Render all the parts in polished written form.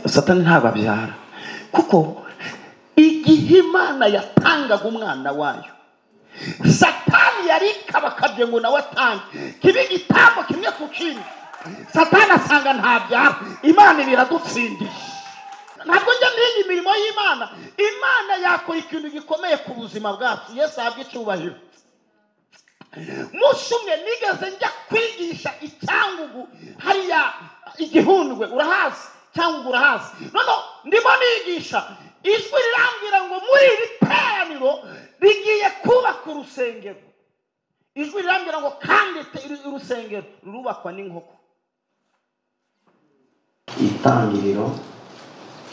Satani ntabwo abyara, kuko igihe Imana yatangaga umwana wayo, Satani yari kabakabye ngo nawe atange kibe igitambo kimwe ku kindi. Satani asanga ntabyara, Imana iradutsindiye. Ntabwo njya ntinya imirimo y'Imana. Imana yakora ikintu gikomeye ku buzima bwacu. Yesu ahabwe icyubahiro. Umunsi umwe nigeze njya kwigisha icyangugu, hariya igihundwe urahazi, Cyangugu urahazi. Noneho ndimo nigisha, ijwi rirambwira ngo muri iri teraniro rigiye kubaka urusengero. Ijwi rirambwira ngo kandi urusengero rurubakwa n'inkoko. Itangiriro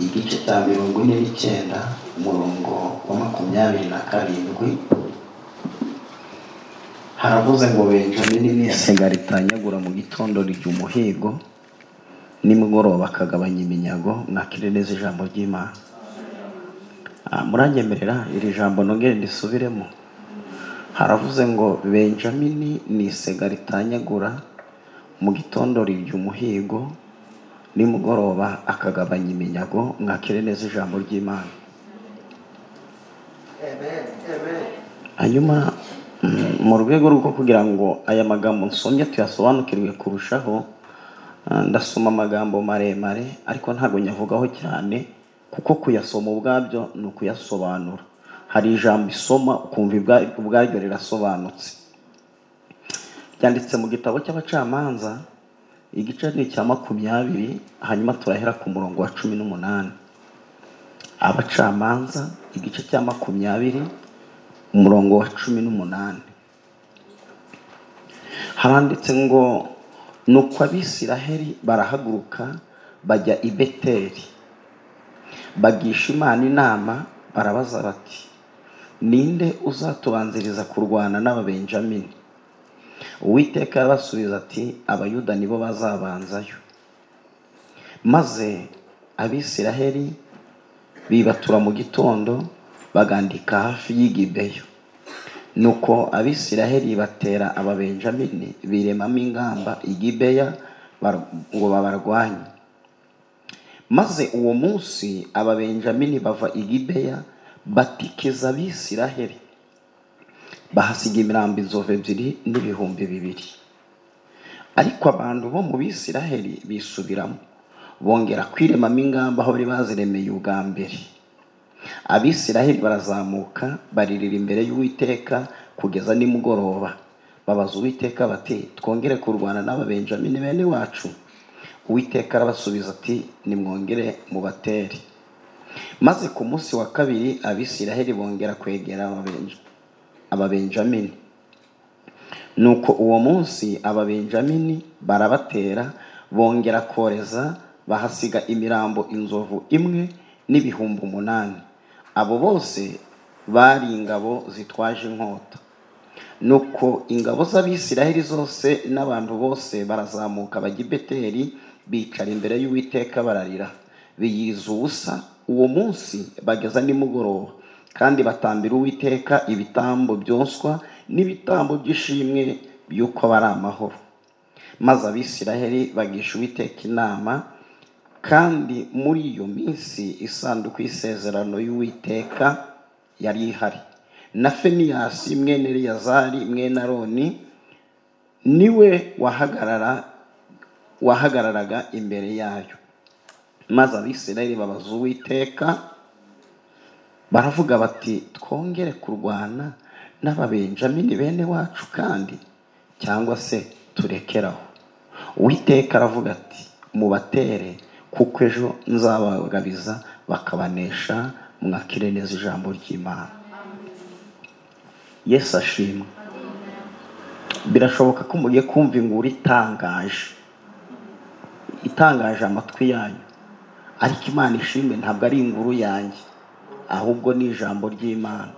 igice cya 49 umurongo wa 27 haravuze ngo Benjamini n'isega ritanyagura mu gitondo rijya umuhigo, nimugoroba akagabanya iminyago. Mwakire neza ijambo ry'Imana. Muranyemerera iri jambo nongere ndisubiremo. Haravuze ngo Benjamini n'isega ritanyagura mu gitondo rijya umuhigo, nimugoroba akagabanya iminyago. Mwakire neza ijambo ry'Imana. Amen. Amen. Hanyuma mu rwego rwo kugira ngo aya magambo nsomye tuyasobanukirwe kurushaho, ndasoma amagambo maremare ariko ntabwo nyavugaho cyane, kuko kuyasoma ubwabyo ni ukuyasobanura. Hari ijambo isoma ukumva ubwaryo rirasobanutse. Byanditse mu gitabo cy'abacamanza igice ni icya 20, hanyuma turahera ku murongo wa 18. Abacamanza igice cya 20 umurongo wa 18 haranditse ngo nuko Abisiraheli barahaguruka bajya i Beteli, bagisha Imana inama, barabaza bati ninde uzatubanziriza kurwana n'Ababenjamini? Uwiteka arabasubiza ati Abayuda nibo bazabanzayo. Maze Abisiraheli bibatura mu gitondo bagandika hafi y'Igibeya. Nuko Abisiraheli batera Ababenjamini biremamo ingamba i Gibeya ngo babarwanye. Maze uwo munsi Ababenjamini bava i Gibeya batikiza Abisiraheli, bahasiga imirambo inzovu 2 n'ibihumbi 2. Ariko abantu bo mu Bisiraheli bisubiramo, bongera kwiremamo ingamba aho bari baziremeye ubwa mbere. Abisiraheli barazamuka baririra imbere y'Uwiteka kugeza nimugoroba. Babaza Uwiteka bati twongere kurwana n'Ababenjamini bene wacu? Uwiteka arabasubiza ati nimwongere mubatere. Maze ku munsi wa kabiri Abisiraheli bongera kwegera Ababenjamini. Nuko uwo munsi Ababenjamini barabatera, bongera koreza, bahasiga imirambo inzovu 1 n'ibihumbi 8. Abo bose bari ingabo zitwaje inkota. Nuko ingabo z'Abisiraheli zose n'abantu bose barazamuka bajya i Beteli, bicara imbere y'Uwiteka bararira, biyiriza ubusa uwo munsi bageza nimugoroba, kandi batambira Uwiteka ibitambo byoswa n'ibitambo by'ishimwe by'uko bari amahoro. Maze Abisiraheli bagisha Uwiteka inama, kandi muri iyo minsi isanduku y'isezerano y'Uwiteka yari ihari. Na Feniyasi mwene Eleyazari mwene Aroni niwe wahagararaga imbere yayo. Maze Abisiraheli babaza Uwiteka baravuga bati twongere kurwana n'Ababenjamini bene wacu kandi, cyangwa se turekeraho? Uwiteka aravuga ati mubatere, kuko ejo nzabagabiza bakabanesha. Mwakire neza ijambo ry'Imana. Yesu ashimwe. Birashoboka ko mugiye kumva inkuru itangaje, itangaje amatwi yanyu, ariko Imana ishimwe ntabwo ari inkuru yanjye, ahubwo ni ijambo ry'Imana.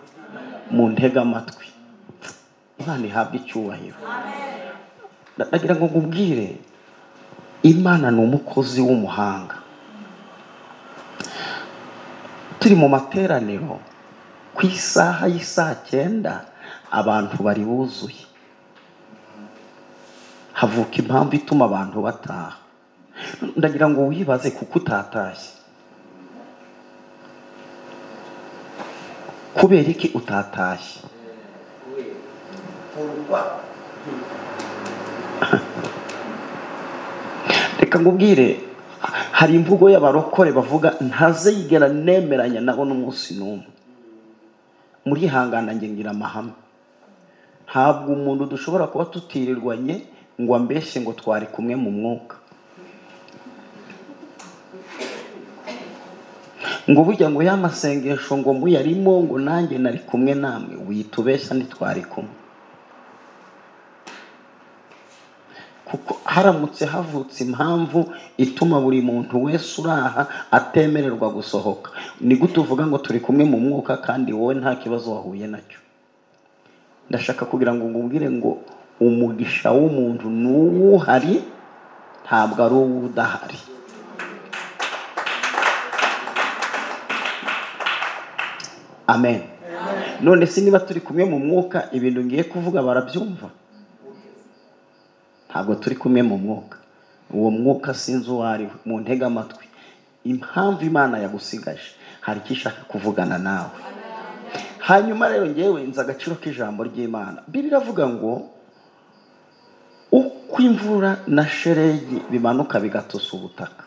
Muntege amatwi, Imana ihabwe icyubahiro. Ndagira ngo nkubwire, Imana ni umukozi w'umuhanga. Turi mu materaniro ku isaha y'isaa 9 abantu bari buzuye. Havuka impamvu ituma abantu bataha. Ndagira ngo wibaze kuko utatashye. Kubera iki utatashye? Reka ngubwire, hari imvugo y'abarokore bavuga ntazigera nemeranya nabo n'umunsi n'umwe. Murihangana nge ngira amahame. Ntabwo umuntu dushobora kuba tutirirwanye ngo ambeshye ngo twari kumwe mu mwuka. Ngo burya ngo ya masengesho ngo muyarimo ngo nanjye nari kumwe namwe, witubeshya ntitwari kumwe. Kuko haramutse havutse impamvu ituma buri muntu wese uraha atemererwa gusohoka, ni gute uvuga ngo turi kumwe mu mwuka kandi wowe nta kibazo wahuye nacyo? Ndashaka kugira ngo ngubwire ngo umugisha w'umuntu n'uwuhari ntabwo ari uwudahari. Amen. None se niba turi kumwe mu mwuka, ibintu ngiye kuvuga barabyumva? Ntabwo turi kumwe mu mwuka. Uwo mwuka sinzi uwo ari we. Mu ntega amatwi. Impamvu Imana yagusigaje hari icyo ishaka kuvugana nawe. Hanyuma rero ngewe nzi agaciro k'ijambo ry'Imana. Bibiliya iravuga ngo uko imvura na shelegi bimanuka bigatosa ubutaka,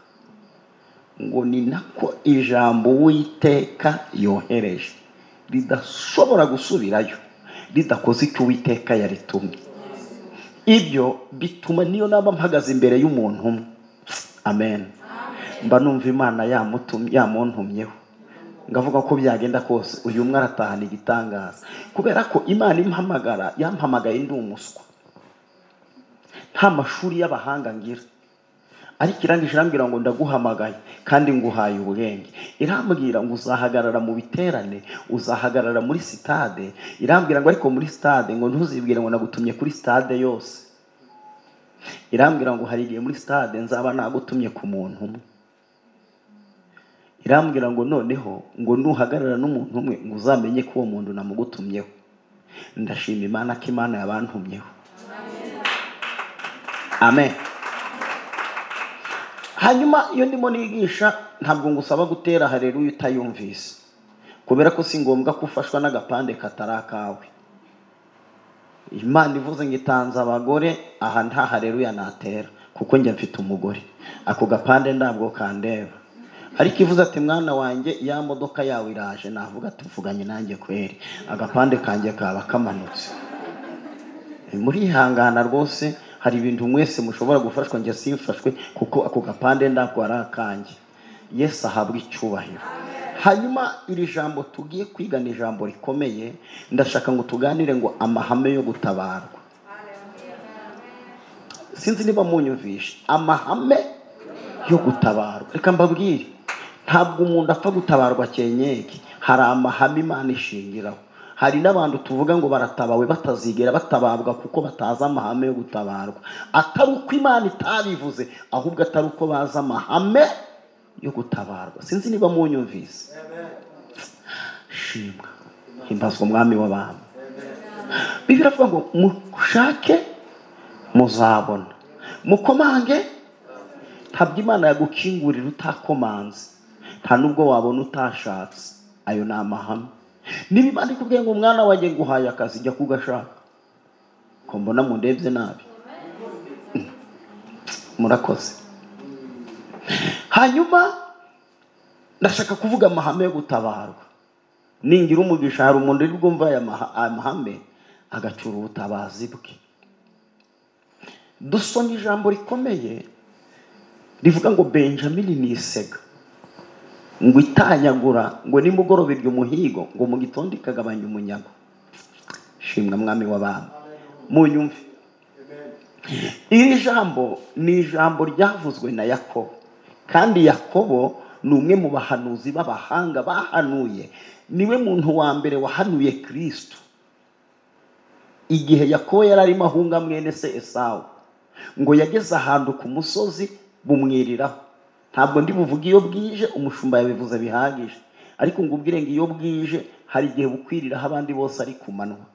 ngo ni nako ijambo Uwiteka yohereje ridashobora gusubirayo ridakoze icyo Uwiteka yaritumye. Ibyo bituma niyo naba mpagaze imbere y'umuntu umwe, amen, mba numva Imana yamuntumyeho, ngavuga ko byagenda kose uyu umwe aratahana igitangaza. Kubera ko Imana impamagara, yampamagaye ndi umuswa, nta mashuri y'abahanga ngira, ariko irangije irambwira ngo ndaguhamagaye kandi nguhaye ubwenge. Irambwira ngo uzahagarara mu biterane, uzahagarara muri sitade. Irambwira ngo ariko muri sitade ngo ntuzibwire ngo nagutumye kuri sitade yose. Irambwira ngo hari igihe muri sitade nzaba nagutumye ku muntu umwe. Irambwira ngo noneho ngo nuhagarara n'umuntu umwe ngo uzamenye ko uwo muntu namugutumyeho. Ndashima Imana ko Imana yabantumyeho. Amen. Hanyuma iyo ndimo nigisha ntabwo ngusaba gutera haleluya utayumvise, kubera ko si ngombwa ko ufashwa n'agapande katari akawe. Imana ivuze ngo itanze abagore, aha nta haleluya natera kuko njye mfite umugore, ako gapande ntabwo kandeba. Ariko ivuze ati mwana wanjye ya modoka yawe iraje, navuga ati mvuganye nanjye kweri, agapande kanjye kaba kamanutse. Murihangana rwose, hari ibintu mwese mushobora gufashwa njye simfashwe kuko ako gapande ndako ari akanjye. Yesu ahabwe icyubahiro. Hanyuma iri jambo tugiye kwiga ni ijambo rikomeye, ndashaka ngo tuganire ngo amahame yo gutabarwa. Sinzi niba munyumvishe, amahame yo gutabarwa. Reka mbabwire, ntabwo umuntu apfa gutabarwa cyenyeke, hari amahame Imana ishingiraho. Hari n'abantu tuvuga ngo baratabawe batazigera batababwa kuko batazi amahame yo gutabarwa. Atari uko Imana itabivuze, ahubwo atari uko bazi amahame yo gutabarwa. Sinzi niba munyumvise. Shimwa, himbazwa umwami w'abami. Bibiliya iravuga ngo mushake muzabona, mukomange. Ntabwo Imana yagukingurira utakomanze, nta nubwo wabona utashatse. Ayo ni amahame. Niba Imana ikubwiye ngo mwana wanjye nguhaye akazi, jya kugashaka. Ko mbona mundebye nabi, murakoze. Hanyuma ndashaka kuvuga amahame yo gutabarwa. Ningira umugisha hari umuntu uri bwumva aya mahame agacura ubutabazi bwe. Dusomye ijambo rikomeye rivuga ngo Benjamini ni isega, ngo itanyagura, ngo nimugoroba iryo umuhigo, ngo mu gitondo ikagabanya umunyago. Shimwa mwami w'abami. Munyumve, iri jambo ni ijambo ryavuzwe na Yakobo, kandi Yakobo ni umwe mu bahanuzi b'abahanga bahanuye. Niwe muntu wa mbere wahanuye Kristo. Igihe Yakobo yari arimo ahunga mwene se Esawu, ngo yageze ahantu ku musozi bumwiriraho. Ntabwo ndi buvuge iyo bwije, umushumba yabivuze bihagije, ariko ngo ubwire ngo iyo bwije hari igihe bukwiriraho abandi bose ari ku manywa.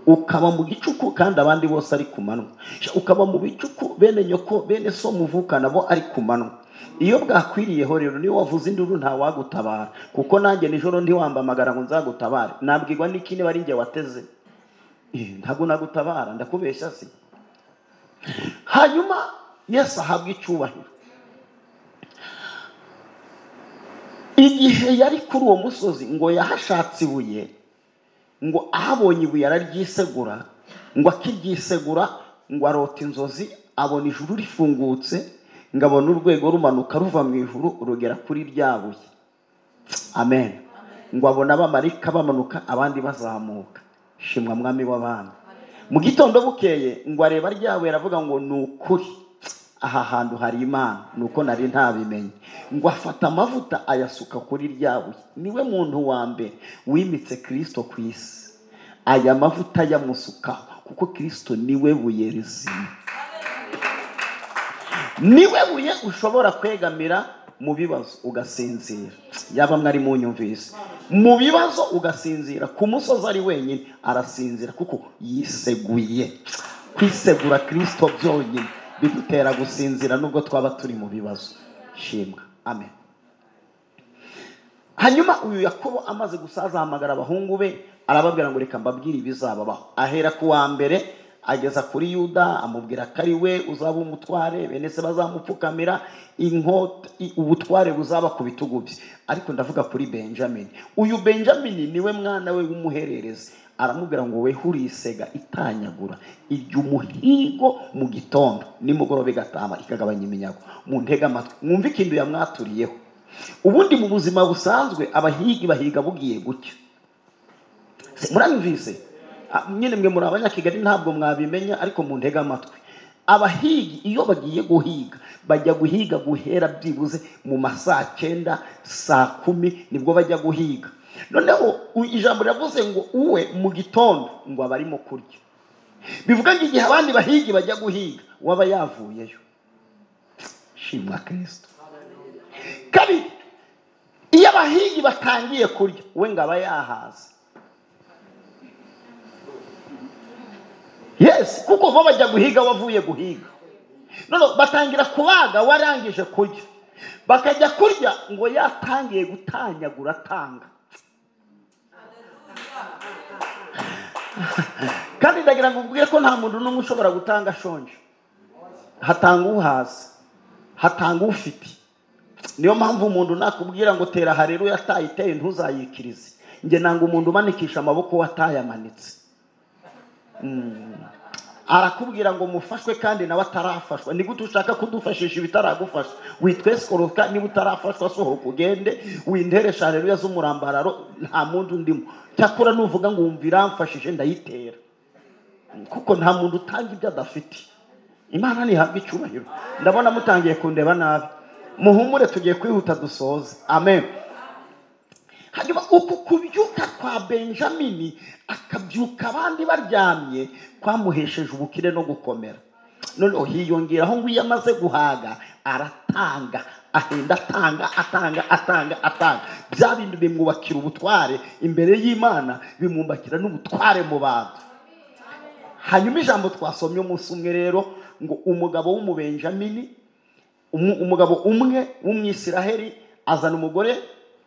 Ukaba mu gicuku kandi abandi bose ari ku manywa, ukaba mu bicuku bene nyoko bene so muvukana bo ari ku manywa. Iyo bwakwiriyeho rero niyo wavuze induru ntawagutabara, kuko nanjye nijoro ntiwambamagara ngo nzagutabare. Nabwirwa n'iki niba ari njye wateze? Ntabwo nagutabara, ndakubeshya se? Hanyuma Yesu ahabwa icyubahiro. Igihe yari kuri uwo musozi ngo yahashatse ibuye, ngo ahabonye ibuye araryisegura, ngo akiryisegura ngo arota inzozi, abona ijuru rifungutse, ngo abona urwego rumanuka ruva mu ijuru rugera kuri rya buye. Amen. Ngo abona abamarayika bamanuka abandi bazamuka. Shimwa mwami w'abana. Mu gitondo bukeye ngo areba rya buye aravuga ngo ni ukuri aha hantu hari Imana, nuko nari ntabimenye. Ngo afata amavuta ayasuka kuri rya buye. Niwe muntu wa mbere wimitse Kristo ku isi. Aya mavuta yamusukaho, kuko Kristo niwe buye rizima, niwe buye ushobora kwegamira mu bibazo ugasinzira. Yaba mwari munyumvise, mu bibazo ugasinzira. Ku musozi ari wenyine arasinzira, kuko yiseguye. Kwisegura Kristo byonyine bidutera gusinzira nubwo twaba turi mu bibazo. Shimwa. Amen. Hanyuma uyu Yakobo amaze gusaza ahamagara abahungu be, arababwira ngo reka mbabwire ibizababaho. Ahera ku wa mbere ageza kuri Yuda, amubwira ko ari we uzaba umutware, bene se bazamupfukamira, inkota ubutware buzaba ku bitugu bye. Ariko ndavuga kuri Benjamin. Uyu Benjamin niwe mwana we w'umuhererezi. Aramubwira ngo we hurisega itanyagura irya umuhigo mu gitondo, nimugoroba igatama ikagabanya iminyago. Muntega amatwi mwumve ikintu yamwaturiyeho. Ubundi mu buzima busanzwe abahigi bahiga bugiye gutya. Muranyumvise? Nyine mwe muri abanyakigali ntabwo mwabimenya, ariko muntega amatwi. Abahigi iyo bagiye guhiga bajya guhiga guhera byibuze mu masaa 9, saa 10 nibwo bajya guhiga. Noneho ijambo riravuze ngo uwe mu gitondo ngo abarimo kurya. Bivuga ngo igihe abandi bahigi bajya guhiga waba yavuyeyo. Shimwa Kristo. Kabiri, iyo abahigi batangiye kurya we ngo aba yahaze. Yes, kuko bo bajya guhiga wavuye guhiga. None batangira kubaga warangije kurya. Bakajya kurya ngo yatangiye gutanyagura atanga. Kandi ndagira ngo ubwire ko nta muntu n'umwe ushobora gutanga ashonje. Hatanga uhaze, hatanga ufite. Niyo mpamvu umuntu nakubwira ngo tera haleluya atayiteye ntuzayikirize. Nge nanga umuntu umanikisha amaboko watayamanitse. Arakubwira ngo mufashwe kandi nawe atarafashwa. Ni gute ushaka kudufashisha ibitaragufasha? Witwesikoroka niba utarafashwa sohoka ugende, winteresha haleluya z'umurambararo, nta muntu ndimo. Cyakora nuvuga ngo wumvira mfashije ndayitera, kuko nta muntu utanga ibyo adafite. Imana ntihabwa icyubahiro. Ndabona mutangiye kundeba nabi. Muhumure tugiye kwihuta dusoze. Amen. Hanyuma uku kubyuka kwa Benjamini, akabyuka abandi baryamye, kwamuhesheje ubukire no gukomera. Noneho hiyongeraho ngo iyo amaze guhaga aratanga, ahenda atanga, atanga, atanga, atanga. Bya bintu bimwubakira ubutware imbere y'Imana, bimwubakira n'ubutware mu bantu. Hanyuma ijambo twasomye umunsi umwe rero ngo umugabo w'umubenjamini, umugabo umwe w'umwisiraheli azana umugore.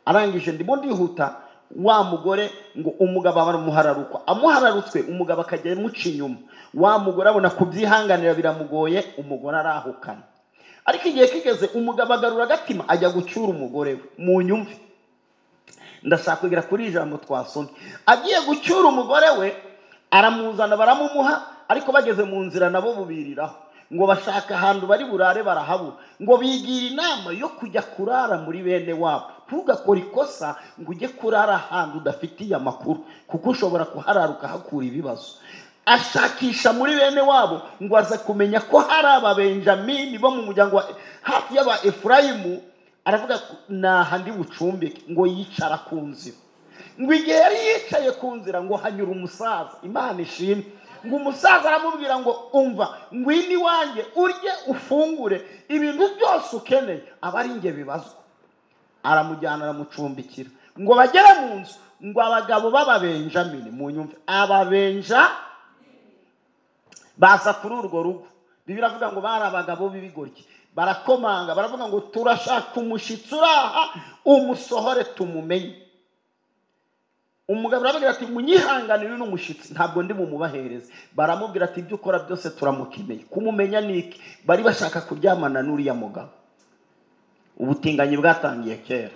Arangije ndimo ndihuta, wa mugore ngo umugabo amuhararukwa, amuhararutswe umugabo akajya amuca inyuma. Wa mugore abona kubyihanganira biramugoye, umugore arahukana. Ariko igihe kigeze umugabo agarura agatima ajya gucyura umugore we. Mu nyumve, ndashaka kugira kuri ijambo twasomye. Agiye gucyura umugore we aramuzana baramumuha, ariko bageze mu nzira nabo bubiriraho ngo bashaka ahantu bari burare barahabura. Ngo bigira inama yo kujya kurara muri bene wabo. Ntugakore ikosa ngo ujye kurara ahantu udafitiye amakuru, kuko ushobora kuharara ukahakura ibibazo. Ashakisha muri bene wabo ngo aza kumenya ko hari ababenjamini bo mu muryango hafi y'aba Efurayimu. Aravuga naha ndi bucumbike. Ngo yicara ku nzira. Ngo igihe yari yicaye ku nzira ngo hanyura umusaza. Imana ishimwe. Ngo umusaza aramubwira ngo umva, ngwino iwanjye urye ufungure ibintu byose ukeneye, aba ari nge bibazwa. Aramujyana aramucumbikira. Ngo bagere mu nzu, ngo abagabo b'Ababenjamini, mu nyumve, Ababenja baza kuri urwo rugo. Bibiliya iravuga ngo bari abagabo b'ibigoryi, barakomanga baravuga ngo turashaka umushitsi uraha, umusohore tumumenye. Umugabo arababwira ati munyihanganire n'umushitsi, ntabwo ndi bumubahereze. Baramubwira ati ibyo ukora byose turamukeneye. Kumumenya ni iki? Bari bashaka kuryamana n'uriya mugabo. Ubutinganyi bwatangiye kera.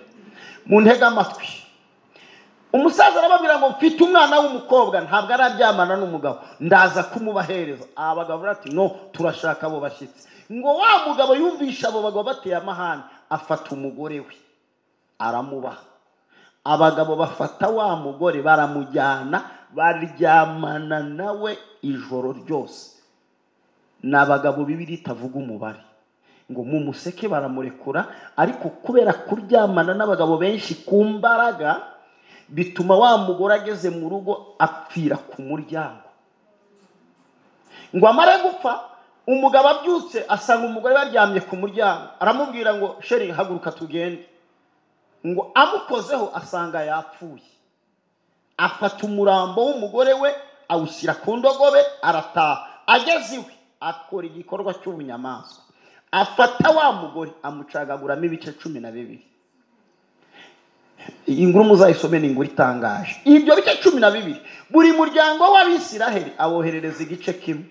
Mu ntega amatwi, umusaza arababwira ngo mfite umwana w'umukobwa, ntabwo araryamana n'umugabo, ndaza kumubahereza. Abagabo bati no, turashaka abo bashyitsi. Ngo wa mugabo yumvisha abo bagabo bateye amahane, afata umugore we aramubaha. Abagabo bafata wa mugore baramujyana, baryamana nawe ijoro ryose. Ni abagabo Bibiliya itavuga umubare. Ngo mu museke baramurekura, ariko kubera kuryamana n'abagabo benshi ku mbaraga, bituma wa mugore ageze mu rugo apfira ku muryango. Ngo amare gupfa, umugabo abyutse asanga umugore baryamye ku muryango, aramubwira ngo sheri haguruka tugende. Ngo amukozeho asanga yapfuye. Afata umurambo w'umugore we awushyira ku ndogobe, arataha. Ageze iwe akora igikorwa cy'ubunyamaswa, afata wa mugore amucagaguramo ibice 12. Iyi nkuru muzayisome, ni inkuru itangaje. Ibyo bice 12, buri muryango w'Abisiraheli aboherereza igice kimwe.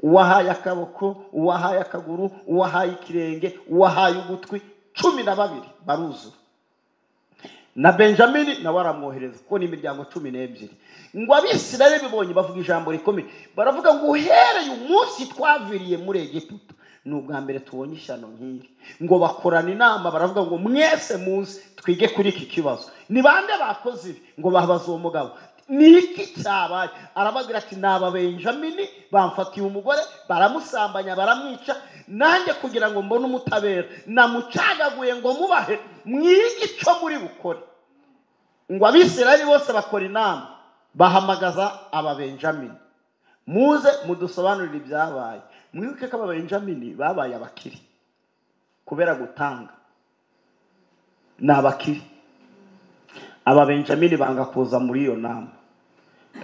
Uwahaye akaboko, uwahaye akaguru, uwahaye ikirenge, uwahaye ugutwi, 12 baruzura. Na Benjamini nawe aramwohereza, kuko ni imiryango 12. Ngo Abisiraheli bibonye bavuga ijambo rikomeye, baravuga ngo uhereye umunsi twaviriye muri Egiputa ni ubwa mbere tubonye ishyano nk'iri. Ngo bakorana inama baravuga ngo mwese muze twige kuri iki kibazo, ni bande bakoze ibi? Ngo babaze uwo mugabo ni iki cyabaye? Arababwira ati ni Ababenjamini bamfatiye umugore baramusambanya baramwica, nanjye kugira ngo mbone umutabera namucagaguye ngo mubahe, mwige icyo muri bukore. Ngo Abisirayeli bose bakora inama, bahamagaza Ababenjamini, muze mudusobanurire ibyabaye. Mwibuke ko Ababenjamini babaye abakire kubera gutanga, ni abakire. Ababenjamini banga kuza muri iyo nama.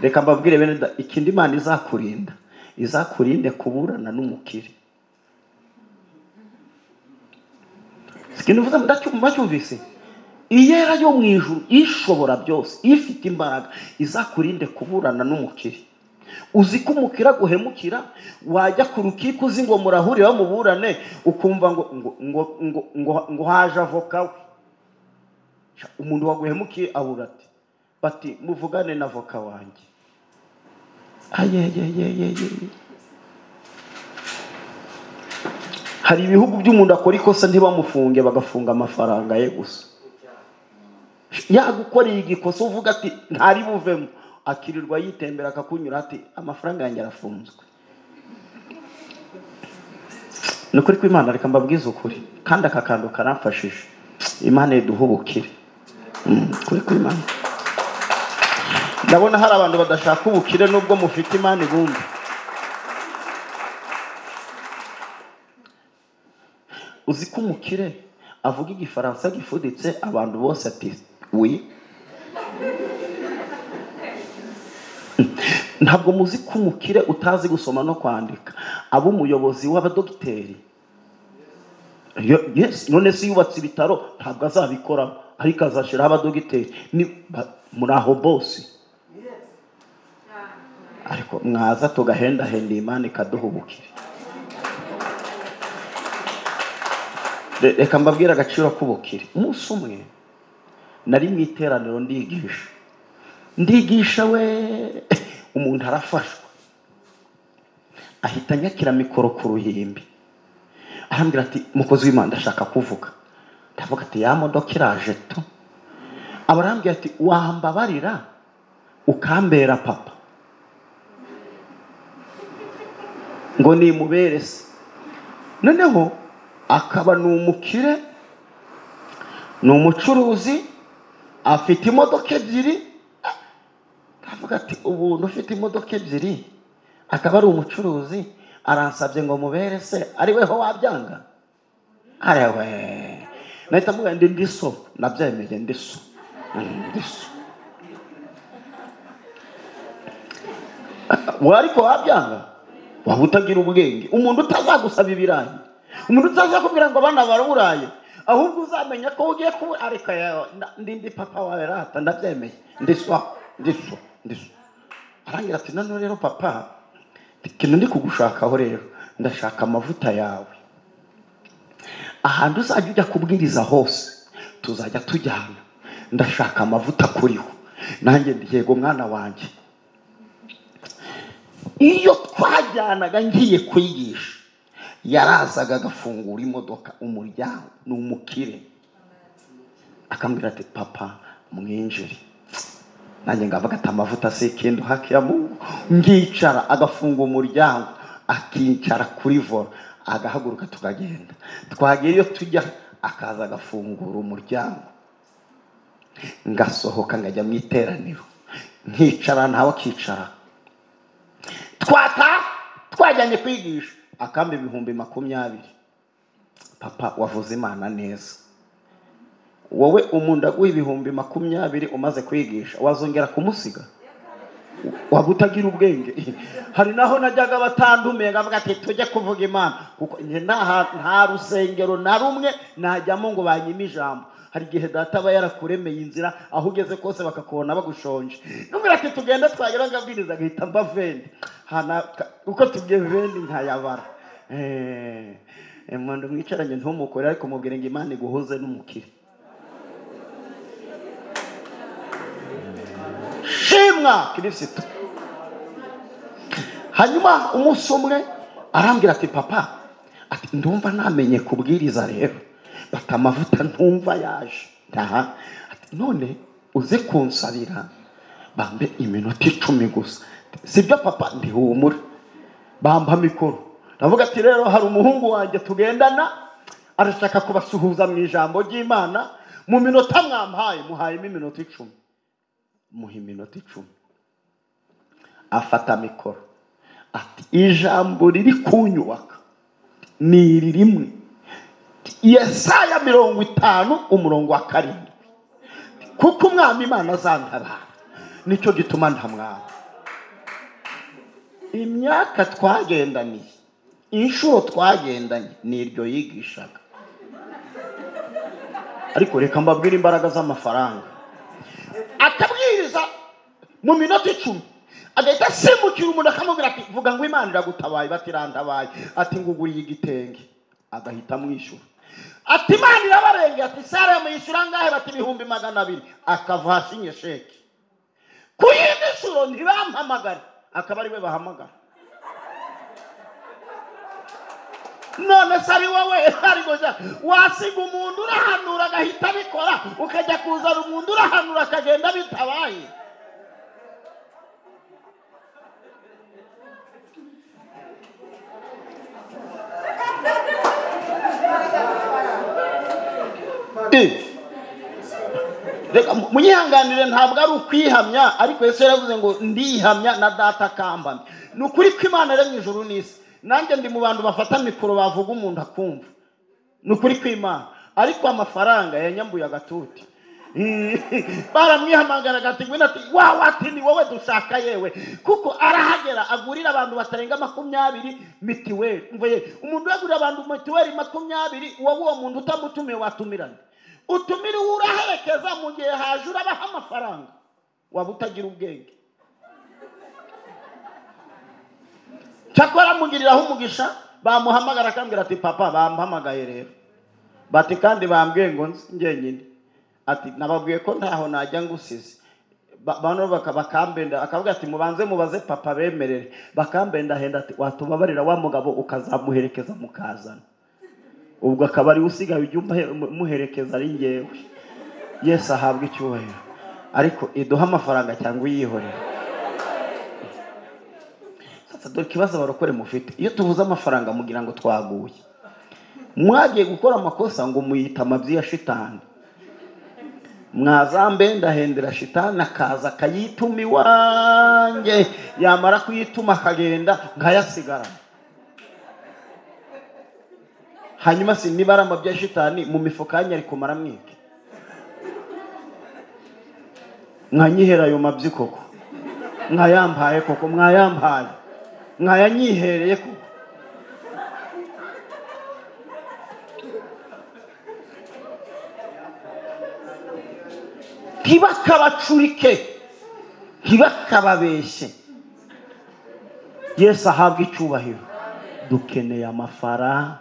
Reka mbabwire bene da, ikindi Imana izakurinda, izakurinde kuburana n'umukire. Sikinuvuza ndacyumvise. Iyera yo mu ijuru ishobora byose, ifite imbaraga, izakurinde kuburana n'umukire. Uzi ko umukire aguhemukira, wajya ku rukiko uzi ngo murahurira muburane, ukumva ngo ngo ngo ngo ngo, ngo haje avoka we. Umuntu waguhemukiye abura ati bati muvugane na avoka wanjye. Ayeyeyeyeye. Hari ibihugu by'umuntu akora ikosa ntibamufunge, bagafunga amafaranga ye gusa. Yagukoreye igikosa uvuga ati ntari buvemo, akirirwa yitembera akakunyura ati amafaranga yanjye arafunzwe. Ni ukuri kw'Imana, reka mbabwize ukuri, kandi aka kantu karamfashije. Imana iduhubukire. Kuri kw'Imana. Ndabona hari abantu badashaka ubukire nubwo mufite Imana ibumbe. Uzi ko umukire avuga igifaransa gifuditse abantu bose ati oui. Ntabwo muzi ko umukire utazi gusoma no kwandika aba umuyobozi w'abadogiteri. Yes, none se yubatse ibitaro ntabwo azabikoramo, ariko azashiraho abadogiteri. Ni muri aho bose. Ariko mwaza tugahendahenda Imana ikaduhubukira. Reka mbabwire agaciro k'ubukire. Umunsi umwe nari mu iteraniro ndigisha, ndigisha we, umuntu arafashwa ahita anyakira mikoro ku ruhimbi, arambwira ati mukozi w'Imana ndashaka kuvuga. Ndavuga ati ya modoka iraje tu. Abarambwira ati wambabarira ukambera papa, ngo nimubere se. Noneho akaba ni umukire, ni umucuruzi, afite imodoka ebyiri. Ndavuga ati ubuntu ufite imodoka ebyiri akaba ari umucuruzi, aransabye ngo mubere se, ari weho wabyanga? Arewe, nahita mvuga ndi ndiso, nabyemeye ndiso. Ndi so. Ariko wabyanga, waba utagira ubwenge. Umuntu utazagusaba ibirayi, umuntu utazakubwira ngo abana baraburaye, ahubwo uzamenya ko ugiye kuba ariko ndi papa wawe rata, ndabyemeye, ndi so, ndi so, ndi so. Arangira ati: "Noneho rero papa, ikintu ndi kugushakaho rero, ndashaka amavuta yawe. Ahantu uzajya ujya kubwiriza hose tuzajya tujyana, ndashaka amavuta kuriho." Nanjye ndi: "Yego mwana wanjye." Iyo twajyanaga ngiye kwigisha, yarazaga agafungura imodoka, umuryango, ni umukire, akambwira ati: "Papa, mwinjire." Nanjye ngavuga ati: "Amavuta si ikintu, haki ya Mungu." Ngicara, agafunga umuryango, akicara kuri volant, agahaguruka, tukagenda. Twagera iyo tujya, akaza agafungura umuryango, ngasohoka, ngajya mu iteraniro, nkicara ntawe akicara. Twata twajyanye kwigisha, akampa 20,000: "Papa, wavuze Imana neza." Wowe umuntu aguha 20,000 umaze kwigisha, wazongera kumusiga? Waba utagira ubwenge. Hari naho najyaga batandumiye, ngavuga ati: "Tujye kuvuga Imana," kuko njye nta rusengero na rumwe najyamo ngo banyime ijambo. Hari igihe data aba yarakuremeye inzira, aho ugeze kose bakakubona bagushonje. Nubwira ati: "Tugende." Twagera ngabwiriza, agahita mba vendi. Uko tugiye vendi nkayabara. Umuntu mwicaranye ntumukore, ariko mubwire ngo Imana iguhuze n'umukire. Shimwa Kirisito. Hanyuma umunsi umwe arambwira ati: "Papa," ati, "ndumva namenye kubwiriza rero." Bata amavuta ntumva yaje aha. Ati: "None uze kunsabira bambe iminota 10 gusa." "Sibyo papa?" "Ndihumura." Bampa mikoro, ndavuga ati: "Rero hari umuhungu wanjye tugendana, arashaka kubasuhuza mu ijambo ry'Imana mu minota mwampaye." Muhayemo iminota 10, muha iminota 10. Afata mikoro ati: "Ijambo riri kunyubaka ni iri rimwe, Yesaya 50 umurongo wa 7: kuko Umwami Imana azantabara, nicyo gituma ntamwara." Imyaka twagendaniye, inshuro twagendanye, ni iryo yigishaga. Ariko reka mbabwire imbaraga z'amafaranga. Akabwiriza mu minota 10, agahita asimbukira umuntu, akamubwira ati: "Vuga ngo Imana iragutabaye." Bati: "Irantabaye." Ati: "Nguguriye igitenge." Agahita amwishyura. Ati: "Imana irabarengeye." Ati: "Sara yamwishyura angahe?" Bati: "200,000." Akava asinye sheke. Ku yindi nshuro ntibampamagare, akaba ari we bahamagara. None se ari wowe, ariko wasiga umuntu urahanura agahita abikora, ukajya kuzana umuntu urahanura akagenda bitabaye? Reka munyihanganire, ntabwo ari ukwihamya, ariko Yesu yaravuze ngo: "Ndihamya na Data akampamya." Ni ukuri ko Imana yaremye ijuru n'isi, nanjye ndi mu bantu bafata mikoro, bavuga umuntu akumva, ni ukuri kw'Imana. Ariko amafaranga yanyambuye agatuti. Baramwihamagaraga ati: "Ngwino." Ati: "Wa wati ni wowe dushaka yewe." Kuko arahagera agurira abantu batarenga 20 mitiweli. Umva ye, umuntu yagurira abantu mitiweli 20, wowe uwo muntu utamutumiye watumiranye? Utumire uwo uraherekeza, mu gihe haje urabaha amafaranga. Waba utagira ubwenge. Cyakora mugiriraho umugisha, bamuhamagara akambwira ati: "Papa, bampamagaye rero." Bati: "Kandi bambwiye ngo nzi njyenyine." Ati: "Nababwiye ko ntaho najya ngusize." Bano bakambenda, akavuga ati: "Mubanze mubaze papa bemerere." Bakambendahenda, ati: "Watubabarira wa mugabo ukazamuherekeza mukazana." Ubwo akaba ari usigaye ujya umuherekeza ari njyewe. Yesu ahabwa icyubahiro. Ariko iduha amafaranga cyangwa uyihorere. Sasa dore ikibazo abarokore mufite: iyo tuvuze amafaranga mugira ngo twaguye, mwagiye gukora amakosa, ngo muyita amabyi ya shitani. Mwazambendahendera shitani akaza akayituma iwanjye, yamara kuyituma akagenda nkayasigarana. Hanyuma si niba ari amabyi ya shitani mu mifuka yanyu ari kumara mwike. Mwanyihera ayo mabyi koko, mwayampaye koko, mwayampaye, mwayanyihereye koko. Ntibakabacurike, ntibakababeshye. Yesu ahabwa icyubahiro. Dukeneye amafaranga.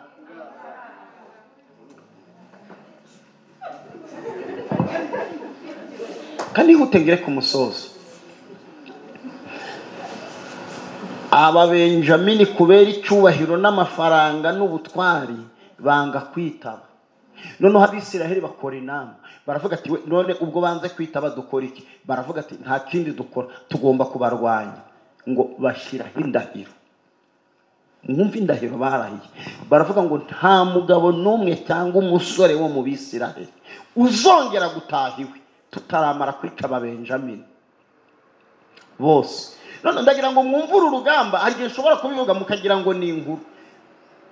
Kandi ihute ngere ku musozo. Aba Benjamini kubera icyubahiro n'amafaranga n'ubutwari banga kwitaba. Noneho Abisiraheli bakora inama, baravuga ati none ubwo banze kwitaba dukora iki? Baravuga ati nta kindi dukora, tugomba kubarwanya. Ngo bashyiraho indahiro. Mwumve indahiro barahiye. Baravuga ngo nta mugabo n'umwe cyangwa umusore wo mu Bisiraheli uzongera gutaha iwe tutaramara kwica Ababenjamini bose. None ndagira ngo mwumve uru rugamba, hari igihe ushobora kubivuga mukagira ngo ni inkuru.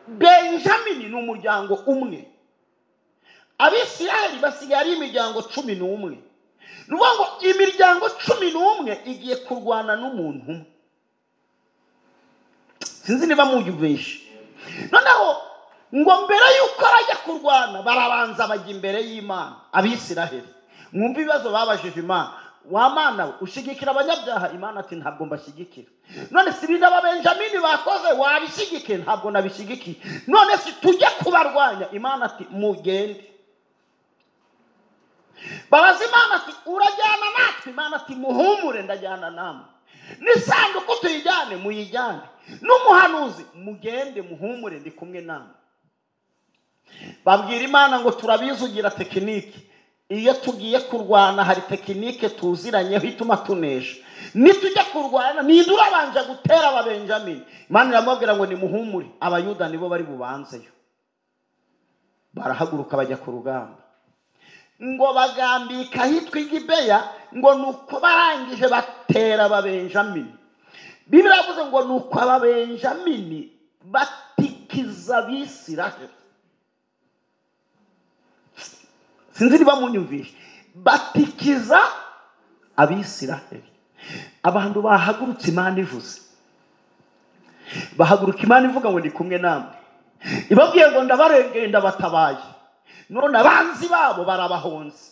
Benjamini ni umuryango umwe, Abisiraheli basigaye ari imiryango 11. Ni ukuvuga ngo imiryango 11 igiye kurwana n'umuntu umwe. Sinzi niba muyumvishe. Noneho ngo mbere y'uko bajya kurwana barabanza bajya imbere y'Imana. Abisiraheli mwumve ibibazo babajije Imana. Wa Mana we, ushigikira abanyabyaha? Imana ati ntabwo mbashyigikira. None si ibintu Ababenjamini bakoze wabishigikiye? Ntabwo nabishigikiye. None si tujye kubarwanya? Imana ati mugende. Babaza Imana ati urajyana natwe? Imana ati muhumure, ndajyana namwe. N'isanduku tuyijyane, muyijyane. N'umuhanuzi mugende, muhumure, ndi kumwe namwe. Babwira Imana ngo turabizugira tekiniki. Iyo tugiye kurwana hari tekinike tuziranyeho ituma tunesha. Nitujya kurwana ninde urabanje gutera Ababenjamini? Imana iramubwira ngo nimuhumure, Abayuda nibo bari bubanzeyo. Barahaguruka bajya ku rugamba. Ngo bagambika ahitwa Gibeya, ngo nuko barangije batera Ababenjamini. Bibiliya yavuze ngo nuko Ababenjamini batikiza Abisiraheli. Sinzi niba munyumvishe. Batikiza Abisiraheli. Abantu bahagurutse Imana ivuze, bahaguruka Imana ivuga ngo ndi kumwe namwe, ibabwiye ngo ndabarengeye, ndabatabaye. None abanzi babo barabahonze.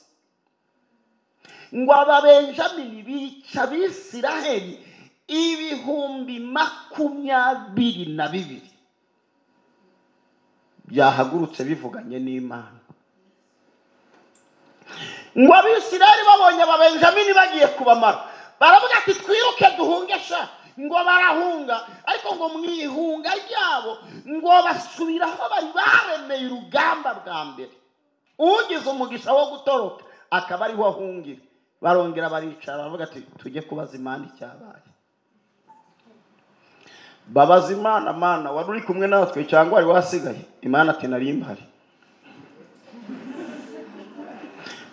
Ngo Ababenjamini bica Abisiraheli 22,000 byahagurutse bivuganye n'Imana. Ngo Abisiraheli babonye Ababenjamini bagiye kubamara, baravuga ati twiruke duhunge sha. Ngo barahunga, ariko ngo mwihunga ryabo ngo basubiraho bari baremeye urugamba bwa mbere. Ugize umugisha wo gutoroka akaba ariho ahungira. Barongera baricara baravuga ati tujye kubaza Imana icyabaye. Babaza Imana, Mana wari uri kumwe natwe cyangwa wari wasigaye? Imana ati nari mpari.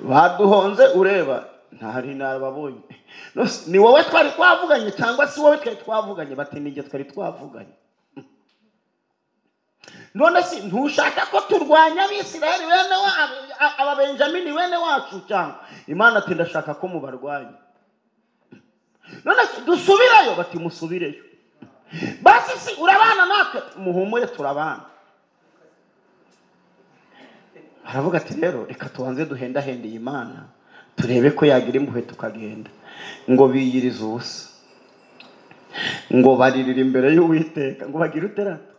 Baduhonze ureba ntari narababonye. Ni wowe twari twavuganye cyangwa si wowe twari twavuganye? Bati nijye twari twavuganye. None si ntushaka ko turwanya Abisiraheli bene wa Ababenjamini bene wacu cyangwa? Imana ati ndashaka ko mubarwanya. None si dusubirayo? Bati musubireyo. Basi si urabana natwe? Muhumure turabana. Aravuga ati rero reka tubanze duhendahendeye Imana turebe ko yagira impuhwe tukagenda. Ngo biyiriza ubusa, ngo baririra imbere y'Uwiteka, ngo bagire uterato.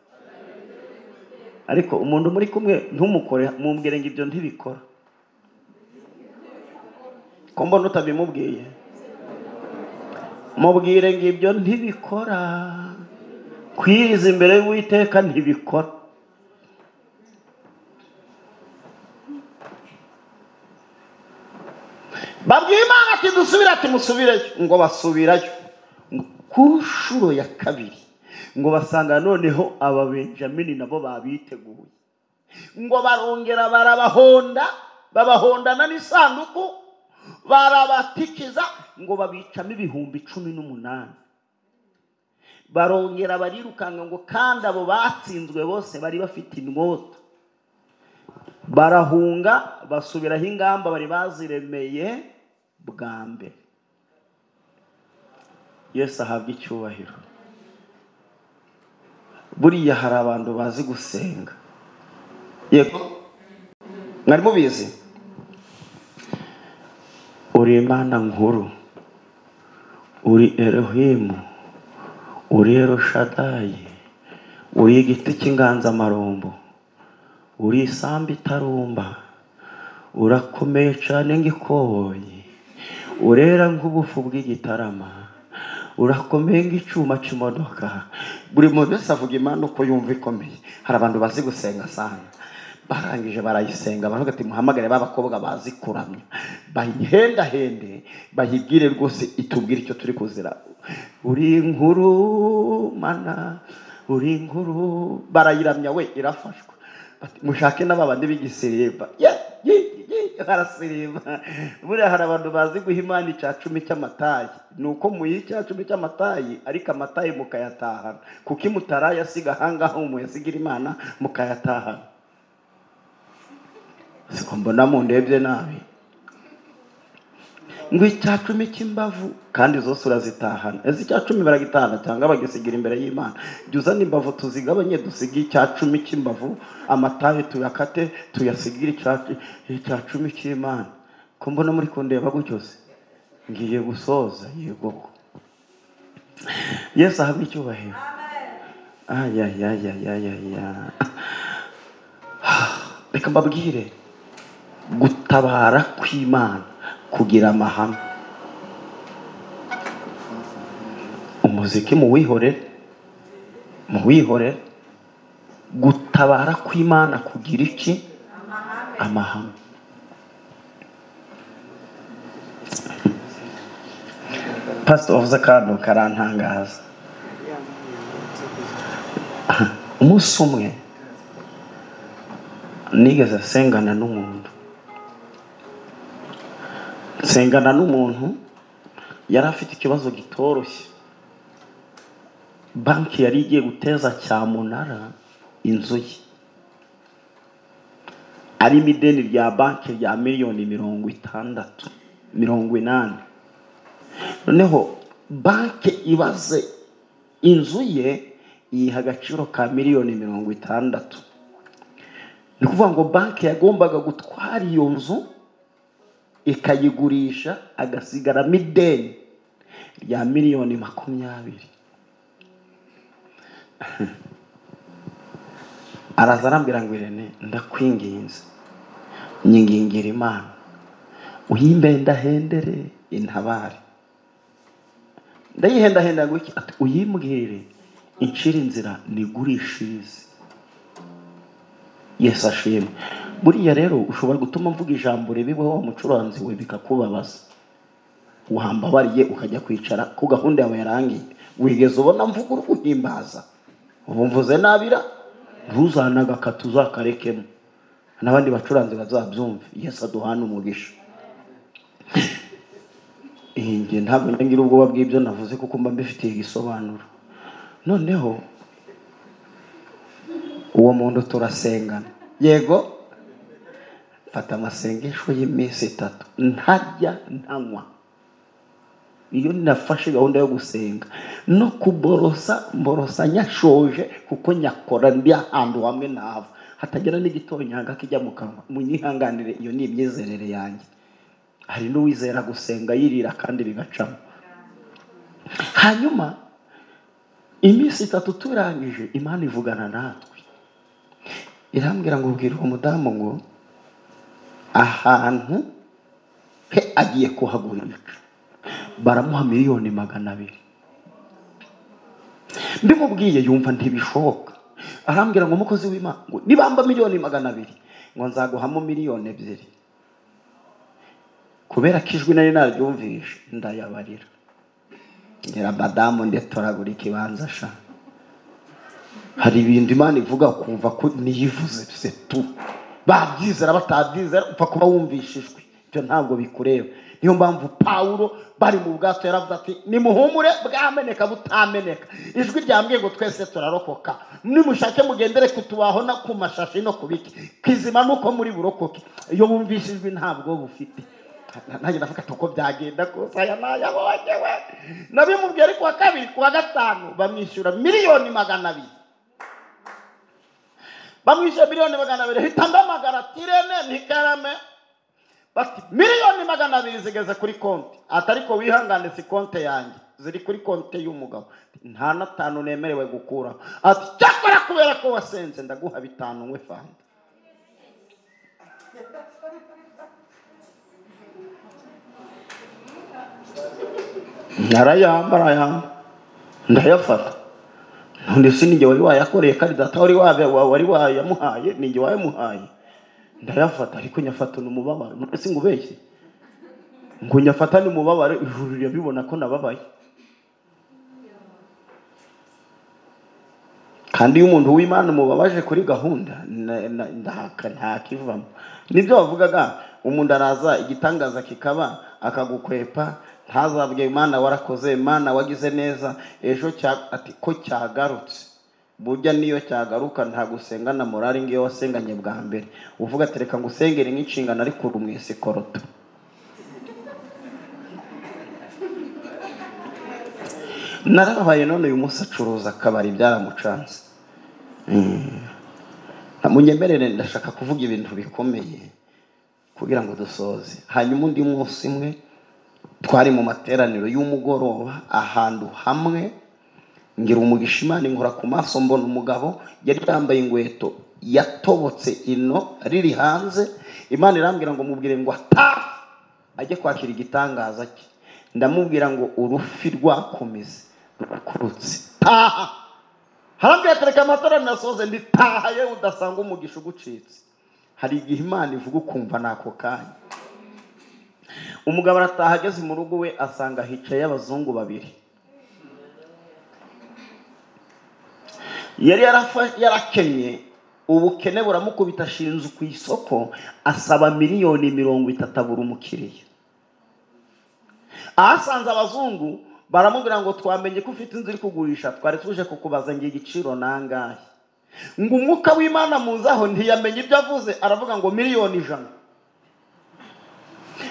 Ariko umuntu muri kumwe ntumukore, mumbwire ngo ibyo ntibikora. Ko mbona utabimubwiye, mubwire ngo ibyo ntibikora. Kwiriza imbere y'Uwiteka ntibikora. Babwiye Imana ati dusubire, ati musubireyo. Ngo basubirayo ku nshuro ya kabiri, ngo basanga noneho Ababenjamini nabo babiteguye. Ngo barongera barabahonda, babahondana n'isanduku, barabatikiza, ngo babicamo 18,000. Barongera barirukanga, ngo kandi abo batsinzwe bose bari bafite inkota. Barahunga basubiraho ingamba bari baziremeye bwa mbere. Yesu ahabwa icyubahiro. Buriya hari abantu bazi gusenga. Yego, mwari mubizi? Uri Imana nkuru, uri Elohimu, uri Eroshadayi, uri igiti cy'inganzamarumbo, uri isambu itarumba, urakomeye cyane nk'ikoboyi, urera nk'ubufu bw'igitarama, urakomeye nk'icyuma cy'imodoka. Buri muntu wese avuga Imana uko yumva ikomeye. Hari abantu bazi gusenga sana, barangije barayisenga, baravuga ati muhamagare b'abakobwa bazi kuramya, bayihendahende, bayibwire rwose itubwire icyo turi kuzira. Uri inkuru mana, uri inkuru. Barayiramya we, irafashwa. Mushake n'ababandi b'igisirimba, barasirimba. Buriya hari abantu bazi guha Imana 10 cy'amatayi. Nuko muyiha 10 cy'amatayi, ariko amatayi mukayatahana, kuko imutarayasiga ahangaha muyasigira Imana mukayatahana. Siko mbona mundebye nabi. Ngo 10 cy'imbavu, kandi zose urazitahana. Ese 10 baragitahana cyangwa bagisigira imbere y'Imana? Jya uzana imbavu tuzigabanye, dusige 10 cy'imbavu, amataye tuyakate, tuyasigire 10 cy'Imana. Ko mbona muri kundeba gutyo se? Ngiye gusoza. Yego, Yesu ahabwe icyubahiro. Ayayayayaya. Reka mbabwire, gutabara kw'Imana kugira amahame. Umuziki muwihorere, muwihorere. Gutabara kw'Imana kugira iki? Amahame. Pastor wavuze akantu karantangaza. Umunsi umwe nigeze nsengana n'umuntu, yari afite ikibazo gitoroshye. Banki yari igiye guteza cyamunara inzu ye, arimo ideni rya banki rya miliyoni 60, 80. Noneho banki ibaze inzu ye iyiha agaciro ka miliyoni 60. Ni ukuvuga ngo banki yagombaga gutwara iyo nzu ikayigurisha, agasigaramo ideni rya miliyoni 20. Araza arambwira ngo Irene, ndakwinginze, nyingingira Imana uyimbendahendere intabare. Ndayihendahenda ngo iki? Ati uyimbwire incire inzira nigurishirize. Yesu ashimwe. Buriya rero ushobora gutuma mvuga ijambo ribi wowe mucuranzi we bikakubabaza, wambabariye ukajya kwicara ku gahunda yawe yarangiye. Wigeze ubona mvuga uri guhimbaza? Ubu mvuze nabira, ntuzanaga katuzakarekemo, n'abandi bacuranzi bazabyumva. Yesu aduhana umugisha. Njye ntabwo ngira ubwoba bw'ibyo navuze kuko mba mbifitiye igisobanuro. Noneho uwo muntu turasengana. Yego, mfata amasengesho y'iminsi 3, ntarya ntanywa. Iyo nafashe gahunda yo gusenga no kuborosa, mborosa nyashoje, kuko nyakora ndi ahantu hamwe ntava hatagira n'igitonyanga kijya mu kanwa. Munyihanganire, iyo ni imyizerere yanjye. Hari n'uwizera gusenga yirira kandi bigacamo. Hanyuma iminsi 3 turangije, Imana ivugana natwe, irambwira ngo ubwire uwo mudamu ngo ahantu he agiye kuhagurisha baramuha miliyoni 200. Mbimubwiye yumva ntibishoboka, arambwira ngo umukozi w'Imana ngo nibamba miliyoni 200 ngo nzaguhamo miliyoni 2. Kubera ko ijwi nari naryumvishe ndayabarira, ngera madamu ndetoragura ikibanza sha. Hari ibintu Imana ivuga kumva ko niyivuze c'est tout. Babyizera batabyizera, upfa kuba wumvishijwe, ibyo ntabwo bikureba. Niyo mpamvu Pawulo bari mu bwato yaravuze ati nimuhumure bwameneka butameneka, ijwi ryambwiye ngo twese turarokoka, nimushake mugendere kutubaho no ku mashashi no kubiki, kizima nuko muri burokoke. Iyo wumvishijwe ntabwo bufite. Nanjye ndavuga ati uko byagenda kose aya nayabonye we. Nabimubwiye ari kuwa kabiri, kuwa gatanu bamwishyura 200,000,000. Bamwishyura 200,000,000, hita ndamagara tirene ntikarame. Bati 200,000,000 zigeze kuri konti. Ati ariko wihangane si konti yanjye, ziri kuri konti y'umugabo. Nta na 5 nemerewe gukuraho. Ati cyakora kubera ko wasenze ndaguha 5 nkwe fanta. Narayamba arayamba ndayafata. None si ninjye wari wayakoreye kandi data wari wayamuhaye, ninjye wayamuhaye. Ndayafata ariko nyafata n'umubabaro. None si ngubeshye ngo nyafata n'umubabaro, ijuru rirabibona ko nababaye. Kandi iyo umuntu w'Imana umubabaje kuri gahunda ntakivamo. Nibyo bavugaga, umuntu araza igitangaza kikaba akagukwepa, ntazabwe Imana warakoze, Imana wagize neza, ejo ati ko cyagarutse. Burya niyo cyagaruka nta gusenga na morali ngiyo wasenganye bwa mbere. Uvuga ati reka ngusengere nk'inshingano ariko uri koroto. Narabaye none uyu munsi acuruza akabari byaramucanze. Munyemerere ndashaka kuvuga ibintu bikomeye kugira ngo dusoze. Hanyuma undi munsi umwe twari mu materaniro y'umugoroba ahantu hamwe, ngira umugisha Imana inkora ku maso mbona umugabo yari yambaye inkweto yatobotse ino riri hanze. Imana irambwira ngo mubwire ngo atahe ajye kwakira igitangaza cye. Ndamubwira ngo urufi rwakomeze rukurutse, taha. Harambwira ati reka amateraniro asoze, ndi taha yewe udasanga umugisha ugucitse. Hari igihe Imana ivuga ukumva nako kanya. Umugabo arataha ageze mu rugo we asanga hicaye abazungu babiri. Yari yarakenye, ubukene buramukubita, ashinze ku isoko asaba 30,000,000 abura umukiriya. Ahasanze abazungu baramubwira ngo twamenye ko ufite inzu iri kugurisha, twari tuje kukubaza ngo igiciro nangahe. Ngo umwuka w'Imana muzaho ntiyamenye ibyo avuze, aravuga ngo 100,000,000.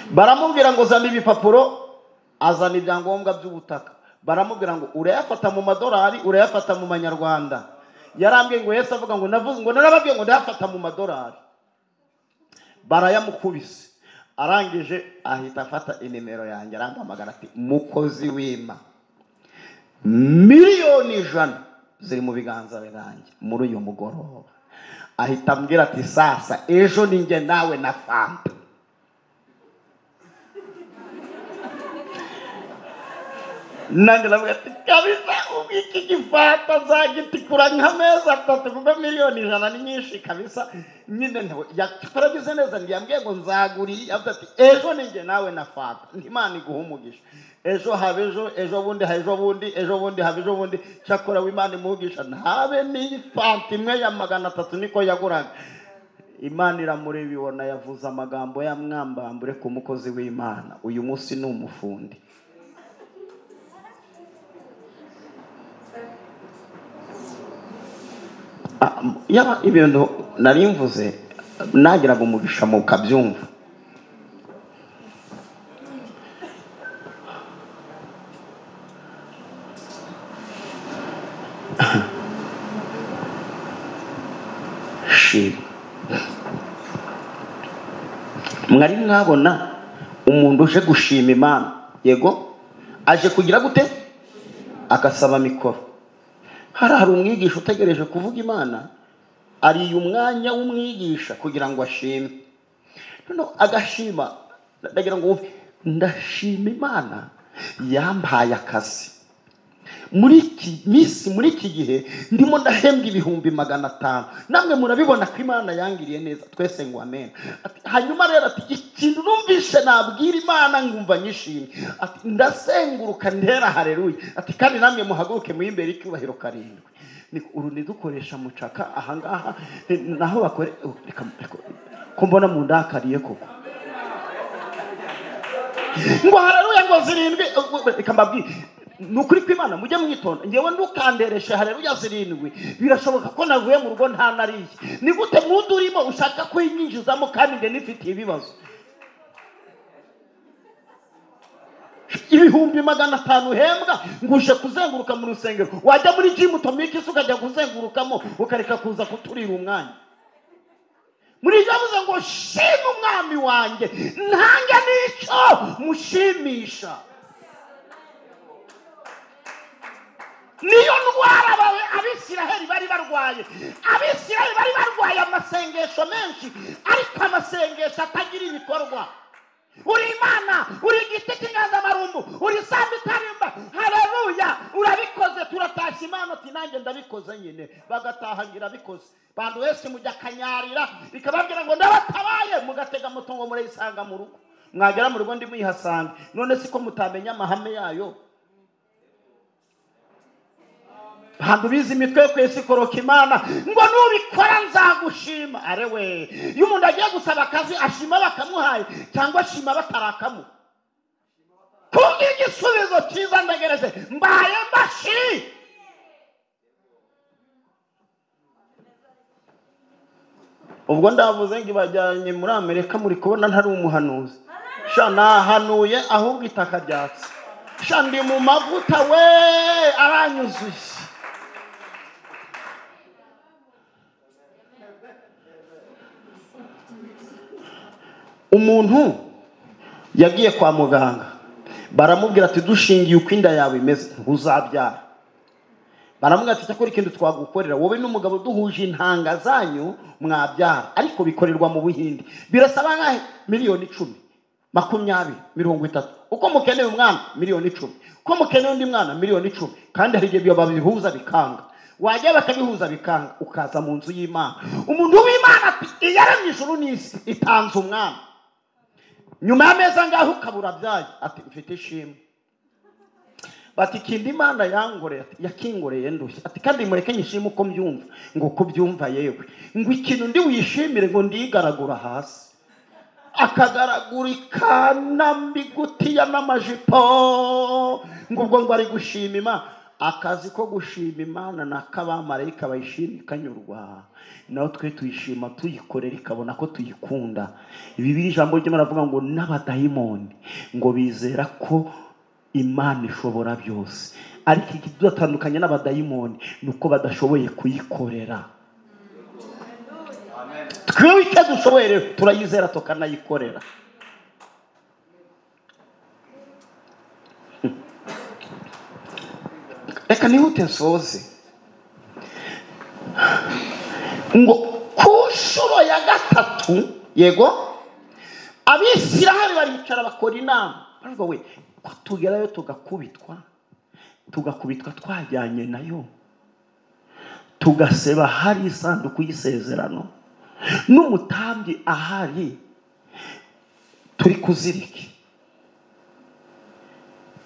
Baramubwira ngo zana ibipapuro, azana ibyangombwa by'ubutaka. Baramubwira ngo urayafata mu madolari, urayafata mu manyarwanda. Yarambwiye ngo Yesu avuga ngo navuze ngo narababwiye ngo ndayafata mu madolari. Barayamukubise. Arangije ahita afata inimero yanjye arampamagara ati mukozi w'Imana, 100,000,000 ziri mu biganza byanjye muri uyu mugoroba. Ahita ambwira ati sasa ejo ninjye nawe na fanta. Nanjye ndavuga ati kabisa iki gifata zagitikura nk'amezi 3 kuko 100,000,000 ni nyinshi kabisa. Nyine yaragize neza ntiyambwiye ngo nzaguriye, avuga ati ejo ninjye nawe na fanta, Imana iguha umugisha. Ejo habe ejo, ejo bundi habe ejo bundi, ejo bundi habe ejo bundi. Cyakora w'Imana imugisha ntabe n'ifanta imwe ya 300 niko yaguraga. Imana iramureba ibona yavuze amagambo ya mwambambure ku mukozi w'Imana. Uyu munsi ni umufundi. Yaba ibintu nari mvuze nagiraga umugisha mu kabyumva. Shima. Mwari mwabona umuntu uje gushima Imana, yego aje kugira gute? Akasaba mikoro. Hari umwigisha utegereje kuvuga Imana, ari umwanya w'umwigisha kugira ngo ashime. Noneho agashima, ndagira ngo ndashima Imana yampaye akazi. Muri iki minsi, muri iki gihe ndimo ndahembwa 500,000. Namwe murabibona ko Imana yangiriye neza, twese ngo amen. Ati hanyuma rero ati ikintu numvishe nabwira Imana ngumva nyishimye. Ati ndasenguruka ndera haleluya. Ati kandi namwe muhaguruke muyimbere icyubahiro 7. Ni uru nidukoresha mucaka ahangaha naho bakore ko mbona mu ndakariye koko. Ngo haleluya ngo 7, reka mbabwire nukuri kw'Imana mujye mwitonda. Ngewe ndukandereshe haleluya 7, birashoboka ko navuye mu rugo nta nariye. Ni gute mudu urimo ushaka kwinyinjizamo kandi nge nifitiye ibibazo? 500,000 uhembwa ngo uje kuzenguruka mu rusengero, wajya muri gym utomika isi ukajya kuzengurukamo ukareka kuza kuturira umwanya. Muri yavuze ngo shima umwami wanjye ntange n'icyo mushimisha. Niyo ndwara Abisiraheli bari barwaye. Abisiraheli bari barwaye amasengesho menshi, ariko amasengesho atagira ibikorwa. Uri Imana, uri igiti cy'inganzamarumbu, uri sambi itarimba, haleluya, urabikoze, turatashye Imana ati nanjye ndabikoze nyine, bagataha ngira bikoze. Bantu wese mujya kanyarira ikababwira ngo ndabatabaye, mugatega moto ngo murayisanga mu rugo, mwagera mu rugo ndi muyihasanga. None siko mutamenya amahame yayo? Bantu bize imitwe kwese ikoroka Imana ngo nubikora nzagushima. Arewe, iyo umuntu agiye gusaba akazi ashima bakamuhaye cyangwa ashima batarakamu. Kubw'igisubizo cyiza ndagereje mbaye mbashi. Ubwo ndavuze ngo ibajyanye muri Amerika, muri kubona ntari umuhanuzi. Sha nahanuye ahubwo itaka ryatsi. Sha ndi mu mavuta we aranyuzuye. Umuntu yagiye kwa muganga baramubwira ati dushingiye uko inda yawe imeze ntuzabyara. Baramubwira ati cyakora ikintu twagukorera wowe n'umugabo duhuje intanga zanyu mwabyara, ariko bikorerwa mu Buhinde, birasaba nkahe 10,000,000, 20, 30. Uko mukeneye umwana 10,000,000, uko mukeneye undi mwana 10,000,000. Kandi hari igihe babihuza bikanga, wajya bakabihuza bikanga, ukaza mu nzu y'Imana. Umuntu w'Imana ati iyaremye ijuru n'isi itanze umwana, nyuma y'amezi angahe ukabura byaye, ati mfite ishimwe. Bati ikindi Imana yangoreye, ati yakingoreye ndushye, ati kandi mureke nyishime uko mbyumva. Ngo kubyumva yewe, ngo ikintu ndi wishimire ngo ndigaragura hasi, akagaragurika n'ambigutiya n'amajipo, ngo ubwo ngo ari gushima Imana. Akazi ko gushima Imana n'akabamarayika bayishima ikanyurwa, naho twe tuyishima tuyikorera ikabona ko tuyikunda. Ibi ijambo ry'Imana avuga ngo n'abadayimoni ngo bizera ko Imana ishobora byose, ariko ikidutandukanye n'abadayimoni nuko badashoboye kuyikorera. Twe icyo dushoboye rero turayizera tukanayikorera. Reka nihute nsoze. Ngo ku nshuro ya 3, yego, Abisiraheli baricara bakora inama, baravuga we ko tugerayo tugakubitwa, tugakubitwa twajyanye nayo, tugaseba hari isanduku y'isezerano n'umutambyi ahari, turi kuzirika.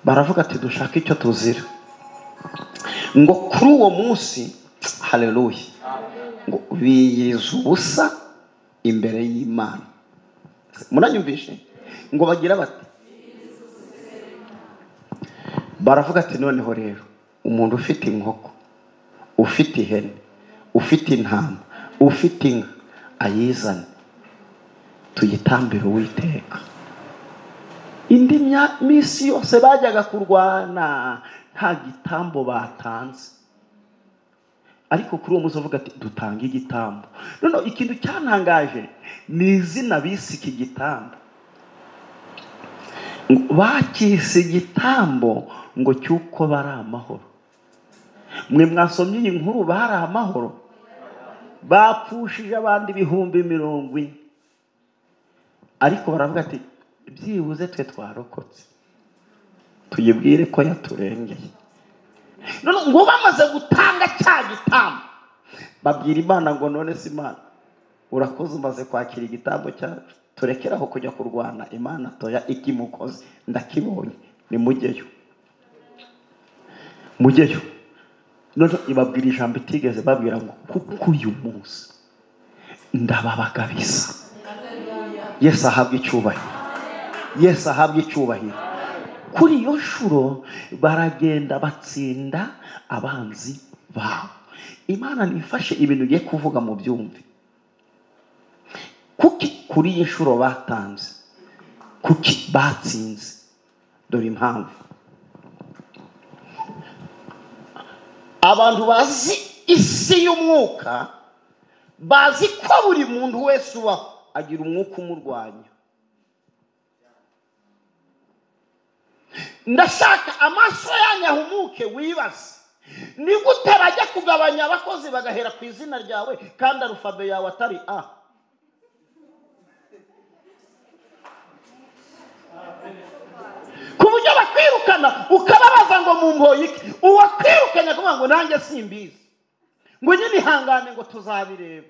Baravuga ati dushaka icyo tuzira. Ngo kuri uwo munsi, haleluya, ngo biyiriza ubusa imbere y'Imana. Muranyumvishe? Ngo bagira bati, baravuga ati noneho rero umuntu ufite inkoko, ufite ihene, ufite intama, ufite inka, ayizane tuyitambire Uwiteka. Indi minsi yose bajyaga kurwana nta gitambo batanze, ariko kuri uwo munsi avuga ati dutange igitambo. None ikintu cyantangaje ni izina bise iki gitambo. Bakise igitambo ngo cyuko bari amahoro. Mwe mwasomye iyi nkuru, bari amahoro, bapfushije abandi 40,000, ariko baravuga ati byibuze twe twarokotse, tuyibwire ko yaturengeye. None ngo bamaze gutanga cya gitambo, babwira Imana ngo none se Imana urakoze, umaze kwakira igitambo cyacu, turekeraho kujya kurwana. Imana toya ikimukoze ndakibonye, nimujyeyo mujyeyo. None ibabwira ijambo itigeze babwira ngo kuko uyu munsi ndababagabisa. Yesu ahabwe icyubahiro, Yesu ahabwe icyubahiro. Kuri iyo nshuro baragenda batsinda abanzi babo. Imana nifashe ibintu ugiye kuvuga mu byumve. Kuki kuri iyi nshuro batanze? Kuki batsinze? Dore impamvu. Abantu bazi isi y'umwuka bazi ko buri muntu wese ubaho agira umwuka umurwanya. Ndashaka amaso yanyu ahumuke, wibaze ni gute bajya kugabanya abakozi bagahera ku izina ryawe kandi arufabe yawe atari A. Ku buryo bakwirukana ukababaza ngo mumpoye iki, uwakwirukanye akavuga ngo nanjye simbizi, ngo nyine ihangane ngo tuzabireba.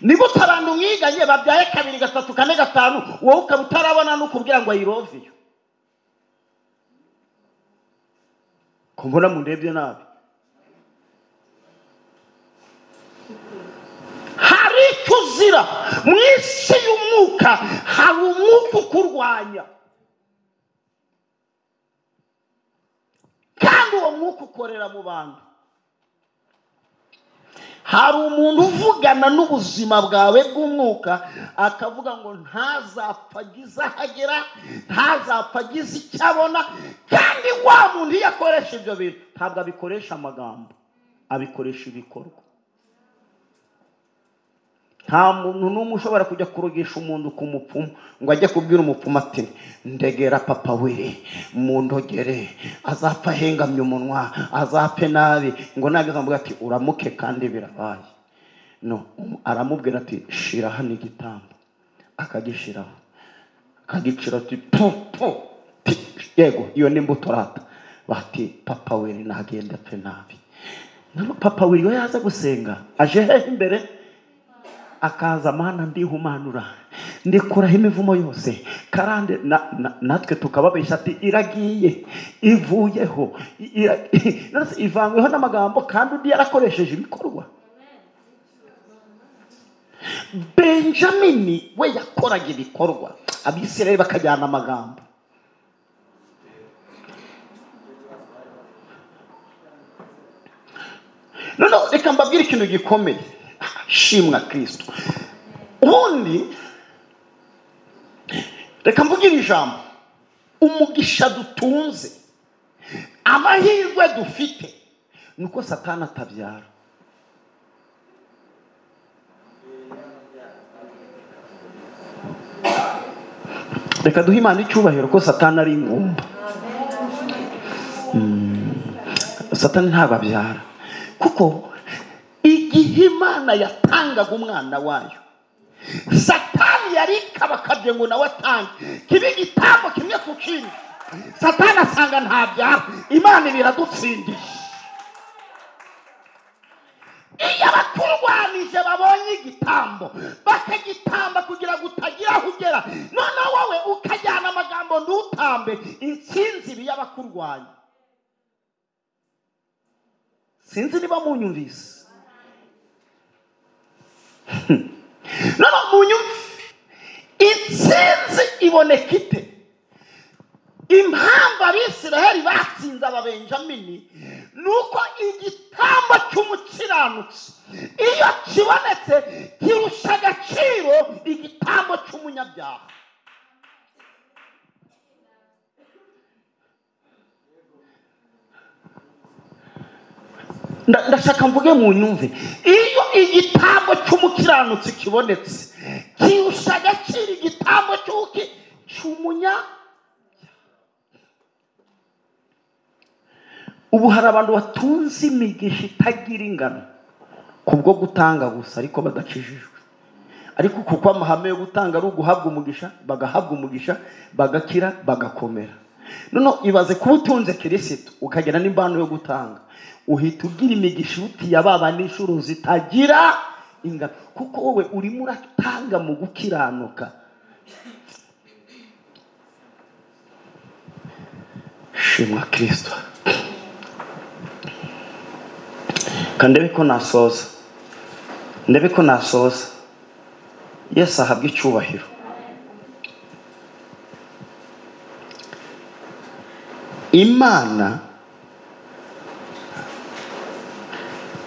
Ni gute abantu mwiganye babyaye 2 3 4 5 wowe ukaba utarabona n'ukubwira ngo I love you? Ko mbona mundebye nabi. Hari icyo uzira mu isi y'umwuka, hari umwuka ukurwanya, kandi uwo mwuka ukorera mu bantu. Hari umuntu uvugana n'ubuzima bwawe bw'umwuka akavuga ngo ntazapfa agize aho agera, ntazapfa agize icyo abona. Kandi wa muntu iyo akoresha ibyo bintu ntabwo abikoresha amagambo, abikoresha ibikorwa. Nta muntu n'umwe ushobora kujya kurogesha umuntu ku mupfumu ngo ajye kubwira umupfumu ati ndegera papa we mundogere, azapfa ahengamye umunwa, azapfe nabi, ngo nageze amuvuga ati uramuke kandi birabaye. No, aramubwira ati shira hano igitambo, akagishiraho, akagicira ati pu pu, yego iyo ni imbuto rata. Bati papa we nagenda apfe nabi. Nano papa we iyo yaza gusenga aje hehe imbere akaza, mana ndihumanura ndikuraho imivumo yose karande, natwe tukababesha ati iragiye ivuyeho, ivanyweho n'amagambo, kandi undi yarakoresheje ibikorwa. Benjamini we yakoraga ibikorwa, Abisirayeli bakajyana amagambo. Noneho reka mbabwire ikintu gikomeye. Shimwa Kristo. Ubundi reka mvugire ijambo, umugisha dutunze, amahirwe dufite, nuko Satani atabyara. Reka duhe Imana icyubahiro ko Satani ari ingumba. Satani ntabwo abyara, kuko igihe Imana yatangaga umwana wayo, Satani yari kabakabye ngo nawe atange kibe igitambo kimwe ku kindi. Satani asanga ntabyara, Imana iradutsindiye. Iyo abakurwanije babonye igitambo bakagitamba kugira ngo utagira aho ugera, noneho wowe ukajyana amagambo ntutambe, intsinzi iba iy'abakurwanya. Sinzi niba munyumvise. Noneho munyumve, intsinzi iboneka ite? Impamvu Abisiraheli batsinze Ababenjamini nuko igitambo cy'umukiranutsi iyo kibonetse kirusha agaciro igitambo cy'umunyabyaha. Ndashaka mvuge munyumve, iyo igitambo cy'umukiranutsi kibonetse kirusha agaciro igitambo cy'umunyabyaha. Ubu hari abantu batunze imigisha itagira ingano kubwo gutanga gusa, ariko badakijijwe. Ariko kuko amahame yo gutanga ari uguhabwa umugisha, bagahabwa umugisha, bagakira, bagakomera. Noneho ibaze kuba utunze Kirisitu ukagira n'imbano yo gutanga, uhita ugira imigisha utiya baba n'inshuro zitagira ingano, kuko wowe urimo uratanga mu gukiranuka. Shimwa Kristo. Ndebe ko nasoza, ndebe ko nasoza. Yesu ahabwe icyubahiro. Imana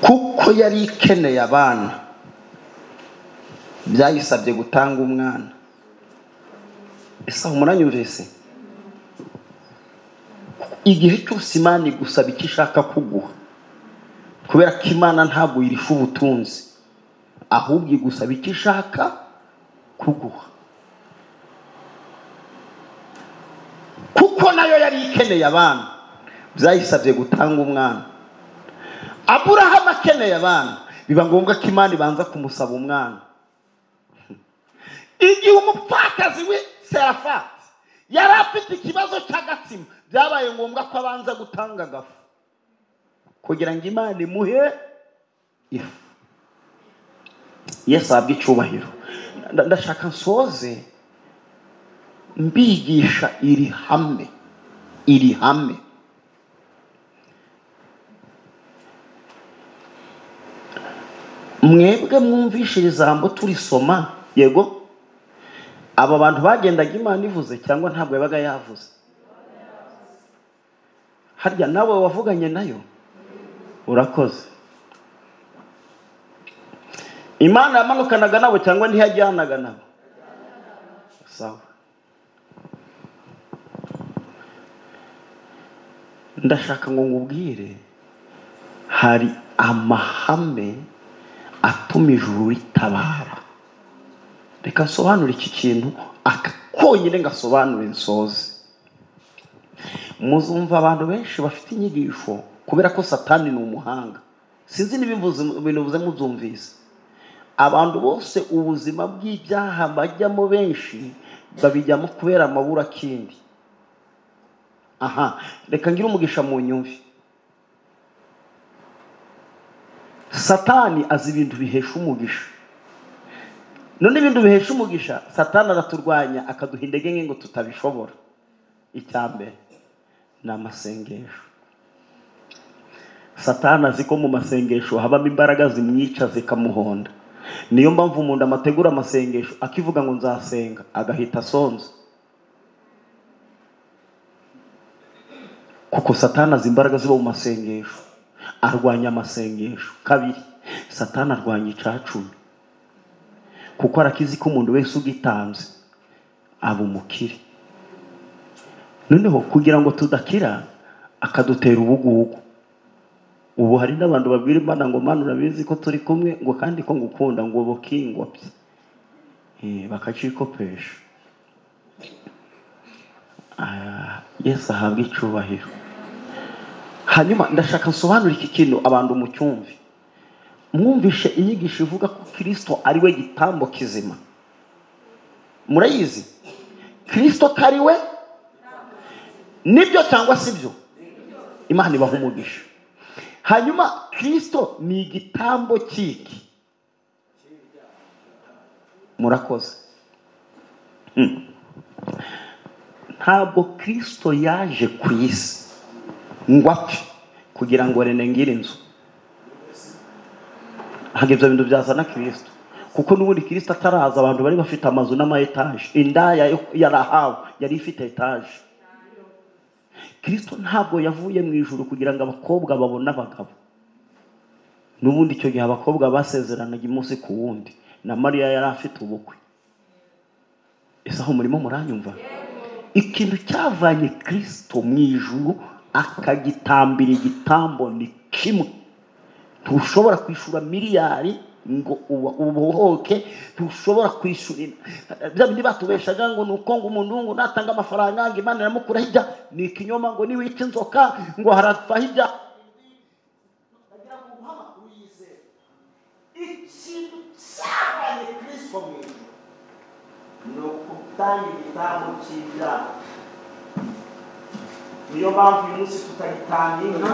kuko yari ikeneye abana, byayisabye gutanga umwana. Ese aho muranyumvise? Igihe cyose Imana igusaba icyo ishaka kuguha, kubera ko Imana ntabwo irisha ubutunzi, ahubwo igusaba icyo ishaka kuguha, kuko nayo yari ikeneye abana, byayisabye gutanga umwana. Aburahamu akeneye abana, biba ngombwa ko Imana ibanza kumusaba umwana. Igihe umupfakazi we Serafati yari afite ikibazo cy'agatsima, byabaye ngombwa ko abanza gutanga agafu kugira ngo Imana imuhe ifu. Yesu ahabwe icyubahiro. Ndashaka nsoze mbigisha iri hame, iri hame. Mwebwe mwumvishije ijambo turisoma, yego? Aba bantu bagendaga Imana ivuze cyangwa ntabwo yabaga yavuze? Harya nawe wavuganye nayo? Urakoze. Imana yamanukanaga nabo cyangwa ntiyajyanaga nabo? Sawa. Ndashaka ngo ngubwire, hari amahame atuma ijuru ritabara. Reka nsobanure iki kintu aka konyine, ngasobanure nsoze. Muzumva abantu benshi bafite inyigisho kubera ko Satani ni umuhanga. Sinzi niba ibintu mvuze muzumvise. Abantu bose ubuzima bw'ibyaha bajyamo benshi babijyamo kubera amabura kindi. Aha, reka ngire umugisha mu nyumvi. Satani azi ibintu bihesha umugisha. None ibintu bihesha umugisha, Satani araturwanya akaduha intege nke ngo tutabishobora. Icyambere ni amasengesho. Satani azi ko mu masengesho habamo imbaraga zimwica zikamuhonda. Niyo mpamvu umuntu amategura amasengesho akivuga ngo nzasenga agahita asonza, kuko Satani azi imbaraga ziba mu masengesho. Arwanya amasengesho. Kabiri, Satani arwanya icacumi, kuko arakizi ko umuntu wese ugitanze aba umukire. Noneho kugira ngo tudakira akadutera ubugugu. Ubu hari n'abantu babwira Imana ngo Mana urabizi ko turi kumwe, ngo kandi ko ngukunda, ngo bokingwa bakacikopesha. Yesu ahabwe icyubahiro. Hanyuma ndashaka nsobanura iki kintu abantu mucyumve. Mwumvishe inyigisho ivuga ko Kristo ari we gitambo kizima. Murayizi? Kristo kari we? Nibyo cyangwa sibyo? Imana ibaha umugisha. Hanyuma Kristo ni igitambo cyiki? Murakoze. Ntabwo Kristo yaje ku isi ngo apfe kugira ngo renengire inzu. Ntabwo ibyo bintu byazana Kristo, kuko n'ubundi Kristo ataraza abantu bari bafite amazu n'ama etaje. Indaya yarahawe yari ifite etaje. Kristo ntabwo yavuye mu ijuru kugira ngo abakobwa babone abagabo. N'ubundi icyo gihe abakobwa basezeranaga umunsi ku wundi, na Mariya yari afite ubukwe. Ese aho murimo muranyumva? Ikintu cyavanye Kristo mu ijuru akagitambira igitambo ni kimwe. Ntushobora kwishura miliyari ngo ubohoke, ntushobora kwishura bya bindi batubeshaga ngo nuko ngo umuntu ngo natanga amafaranga ngo Imana iramukura hijya, ni ikinyoma. Ngo niwica inzoka ngo harapfa hijya. Ndagira ngo nguhe amakuru yizewe. Ikintu cyavanye Kristo mu ijuru ni ukutanga igitambo cy'ibyaha. Niyo mpamvu uyu munsi tutagitanga inka,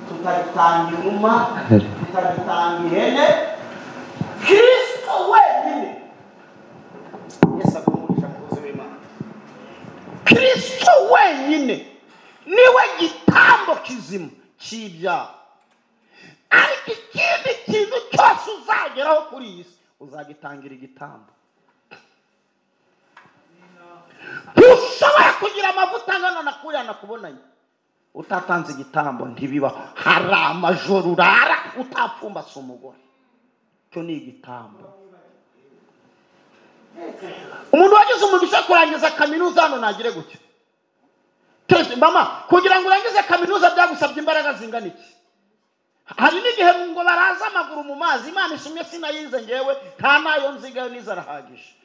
tutagitanga inuma, tutagitanga ihene. Kristo wenyine. Yesu aguhe umugisha mukozi w'Imana. Kristo wenyine niwe gitambo kizima cy'ibyaha. Ariko ikindi kintu cyose uzageraho kuri iyi si uzagitangira igitambo. Ntushobora kugira amavuta angana na kuriya nakubonanye utatanze igitambo, ntibibaho. Hari amajoro urara utapfumbase umugore, cyo ni igitambo. Umuntu wagize umugisha kurangiza kaminuza hano nagire gutya. Mama, kugira ngo urangize kaminuza byagusabye imbaraga zingana iki? Hari n'igihe ngo baraza amaguru mu mazi. Imana ishimwe sinayize ngewe, nta nayo nzigayo nizarahagije.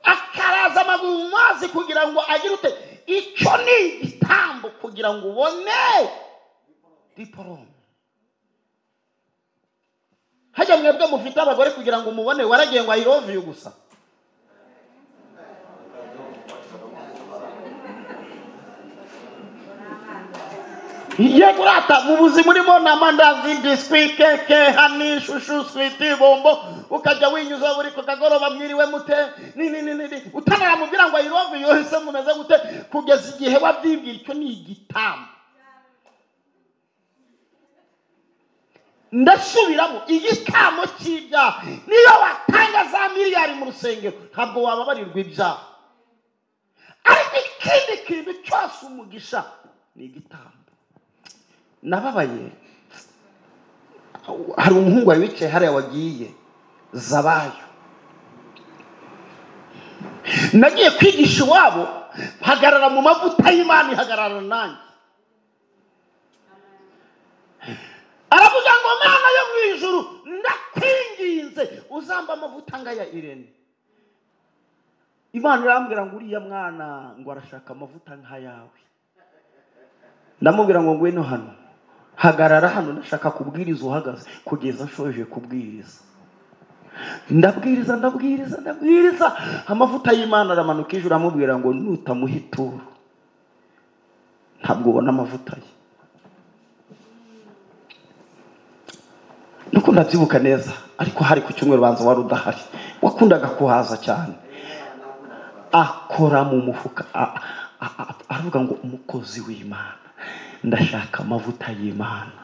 Akaraza amaguru mu mazi kugira ngo agire ute? Icyo ni igitambo kugira ngo ubone diporome. Hajya mwebwe mufite abagore kugira ngo umubone waragiye ngo I love you gusa. Yego rata mu buzima urimo na mandazi, biscuit, keke, hani, shushu, sweet, bombo, ukajya winyuza buri ku kagoroba mwiriwe mute ni ni ni ni utanamubwira ngo I love you ese mumeze gute kugeza igihe wabyibwira. Icyo ni igitambo. Ndasubiramo, igitambo cy'ibyaha niyo watanga za miliyari mu rusengero ntabwo wababarirwa ibyaha. Ariko ikindi kintu cyose umugisha ni igitambo. Nababaye, hari umuhungu wari wicaye hariya wagiye Zabayo. Nagiye kwigisha iwabo, hagarara mu mavuta y'Imana, ihagarara nanjye. Aravuga ngo Mana yo mu ijuru ndakwinginze uzamba amavuta ngaya Irene. Imana irambwira ngo uriya mwana ngo arashaka amavuta nkayawe. Ndamubwira ngo ngwino hano, hagarara hano, ndashaka kubwiriza uhagaze kugeza nshoje kubwiriza. Ndabwiriza ndabwiriza ndabwiriza, amavuta y'Imana aramanuka ijuru, amubwira ngo nutamuha ituro ntabwo ubona amavuta ye. Nuko ndabyibuka neza, ariko hari ku cyumweru banza wari udahari, wakundaga kuhaza cyane. Akora mu mufuka, aravuga ngo umukozi w'Imana ndashaka amavuta y'Imana.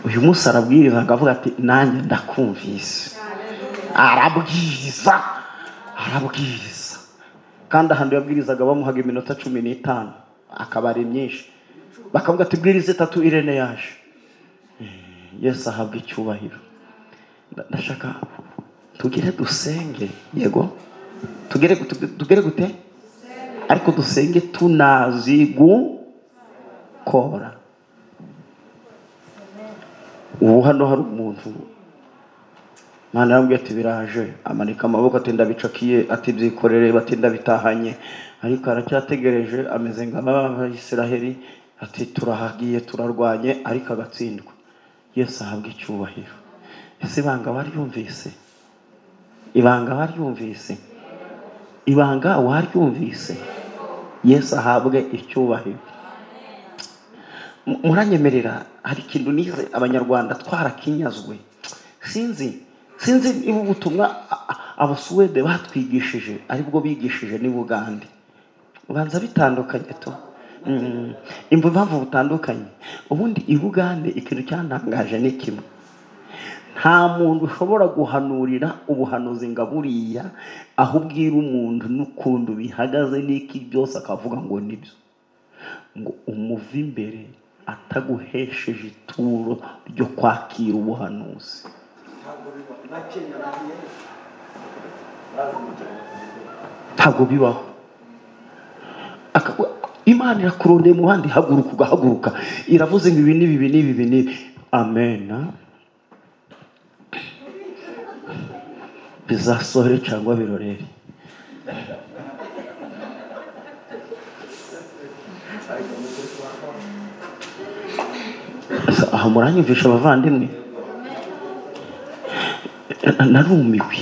Uyu munsi arabwiriza akavuga ati nanjye ndakumvise. Arabwiriza arabwiriza, kandi ahantu yabwirizaga bamuhaga iminota 15 akaba ari myinshi, bakavuga ati bwiriza 3 Irene yaje. Yesu ahabwa icyubahiro. Ndashaka tugere dusenge, yego tugere gute, ariko dusenge tunazi gukora. Ubu hano hari umuntu Mana yarambwiye ati biraje, amanika amaboko ati ndabicakiye, ati byikorere, bati ndabitahanye, ariko aracyategereje ameze nk'Abayisiraheli, ati turahagiye turarwanye, ariko agatsindwa. Yesu ahabwa icyubahiro. Ese ibanga waryumvise? Ibanga waryumvise? Ibanga waryumvise? Yesu ahabwe icyubahiro. Muranyemerera, hari ikintu nize abanyarwanda twarakinyazwe. Sinzi niba ubutumwa Abasuwede batwigishije aribwo bigishije ni Bugande. Ubanza bitandukanye to. Impamvu butandukanye, ubundi i Bugande ikintu cyantangaje ni kimwe. Nta muntu ushobora guhanurira ubuhanuzi nga buriya, aho ubwira umuntu n'ukuntu bihagaze n'iki byose akavuga ngo nibyo, ngo umuve imbere ataguhesheje ituro ryo kwakira ubuhanuzi. Ntabwo bibaho. Imana irakurondeye mu bandi, haguruka ugahaguruka, iravuze ngo ibi n'ibi n'ibi n'ibi. Amen. Bizasohore cyangwa birorere. Aho muranyumvisha abavandimwe? Narumiwe.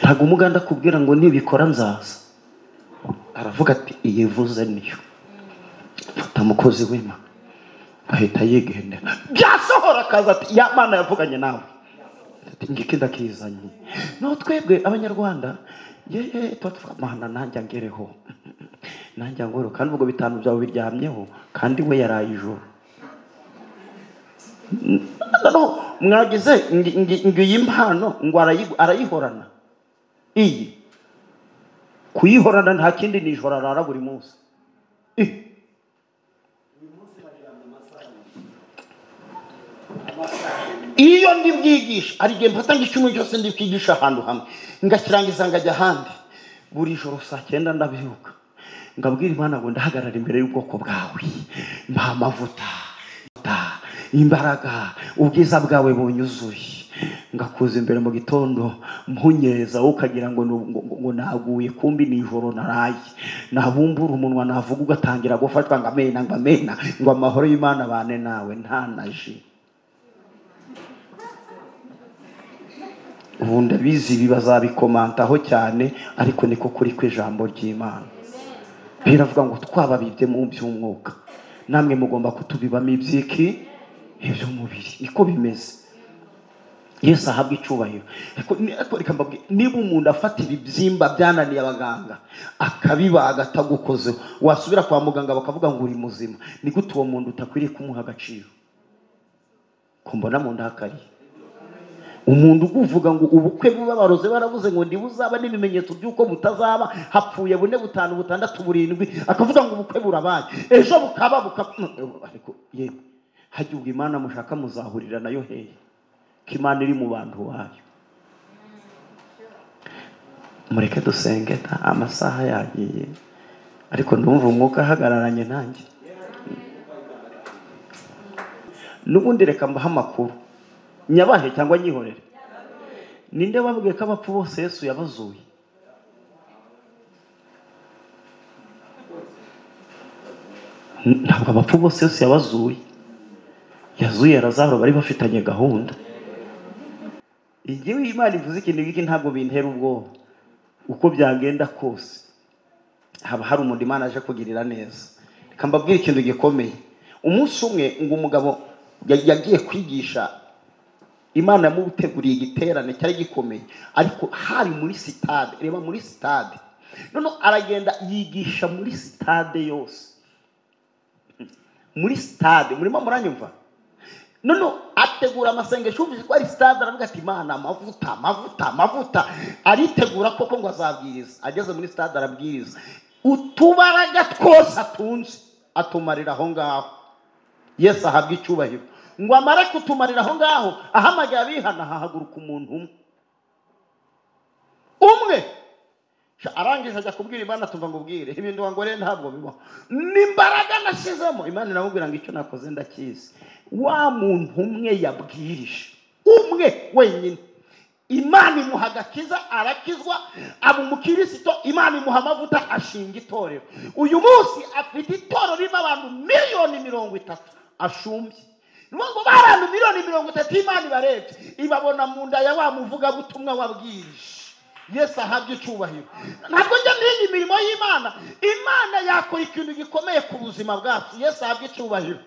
Ntabwo umuganda akubwira ngo nibikora nzaza. Aravuga ati iyivuze niyo. Fata mukozi w'Imana, ahita yigendera. Byasohora akaza ati ya Mana yavuganye nawe, ngiki ndakizanye. No twebwe abanyarwanda ye tuba tuvuga Mana nanjye angereho, nanjye angoro, kandi ubwo 5 byawe biryamyeho, kandi we yaraye ijoro. No mwagize ngiyi impano ngo arayihorana. Iyi kuyihorana nta kindi, ni ijoro arara buri munsi. Iyo ndi bwigisha hari igihe mfata icyumweru cyose ndi kwigisha ahantu hamwe, ngakirangiza ngajya ahandi. Buri joro saa 9 ndabyuka ngabwira Imana ngo ndahagarara imbere y'ubwoko bwawe, mpa amavuta, imbaraga, ubwiza bwawe bunyuzuye. Ngakuza imbere mu gitondo mpunyeza, ukagira ngo ngo naguye, kumbi ni ijoro naraye. Nabumbura umunwa navuga ugatangira gufatwa ngo amena, ngo amena, ngo amahoro y'Imana bane nawe. Nta naji. Ubu ndabizi ibi bazabikomantaho cyane, ariko niko kuri kw'ijambo ry'Imana. Biravuga ngo twababibye mu by'umwuka, namwe mugomba kutubibamo ibyiki iby'umubiri. Niko bimeze. Yesu ahabwa icyubahiro. Ariko reka mbabwire, niba umuntu afata ibibyimba byananiye abaganga akabibaga atagukozeho, wasubira kwa muganga bakavuga ngo uri muzima, ni gute uwo muntu utakwiriye kumuha agaciro? Ko mbona mu ndakariye umuntu uvuga ngo ubukwe bubabaroze baravuze ngo ndi buzaba n'ibimenyetso by'uko butazaba, hapfuye 4 5 6 7, akavuga ngo ubukwe burabaye, ejo bukaba ariko yewe hajya ubwo Imana mushaka muzahurira nayo hehe? Ko Imana iri mu bantu bayo. Mureke dusenge, amasaha yagiye, ariko ndumva umwuka ahagararanye nanjye. N'ubundi reka mbahe amakuru, nyabahe cyangwa nyihorere. Ninde wabwiye ko abapfu bose Yesu yabazuye? Ntabwo abapfu bose Yesu yabazuye. Yazuye Lazaro bari bafitanye gahunda. Igihe Imana ivuze ikintu iki ntabwo bintera ubwoba. Uko byagenda kose haba hari umuntu Imana aje kugirira neza. Reka mbabwire ikintu gikomeye. Umunsi umwe ngo umugabo yagiye kwigisha, Imana yamuteguriye igiterane cyari gikomeye, ariko hari muri sitade. Reba muri sitade. None aragenda yigisha muri sitade yose. Muri sitade, murimo muranyumva? None ategura amasengesho, yumvise ko ari sitade, aravuga ati Imana amavuta, amavuta, amavuta. Aritegura koko ngo azabwiriza. Ageze muri sitade arabwiriza, utubaraga twose atunze atumarira aho ngaho. Yesu ahabwa icyubahiro. Ngo amare kutumarira aho ngaho, ahamagaye abihana, hahaguruka umuntu umwe umwe. Arangije ajya kubwira Imana, tuva ngo ubwire ibintu wangore ntabwo bibaho, n'imbaraga nashyizemo. Imana iramubwira ngo icyo nakoze ndakizi. Wa muntu umwe yabwirije, umwe wenyine, Imana imuha agakiza, arakizwa, aba umukirisito. Imana imuha amavuta, ashinga itorero. Uyu munsi afite itorero ririmo abantu 30 miliyoni ashumbye. Ngo abantu 30 miliyoni Imana ibarebye ibabona mu nda ya wa muvugabutumwa wabwirije. Yesu ahabwe icyubahiro. Ntabwo njya ntinya imirimo y'Imana. Imana yakora ikintu gikomeye ku buzima bwacu. Yesu ahabwe icyubahiro.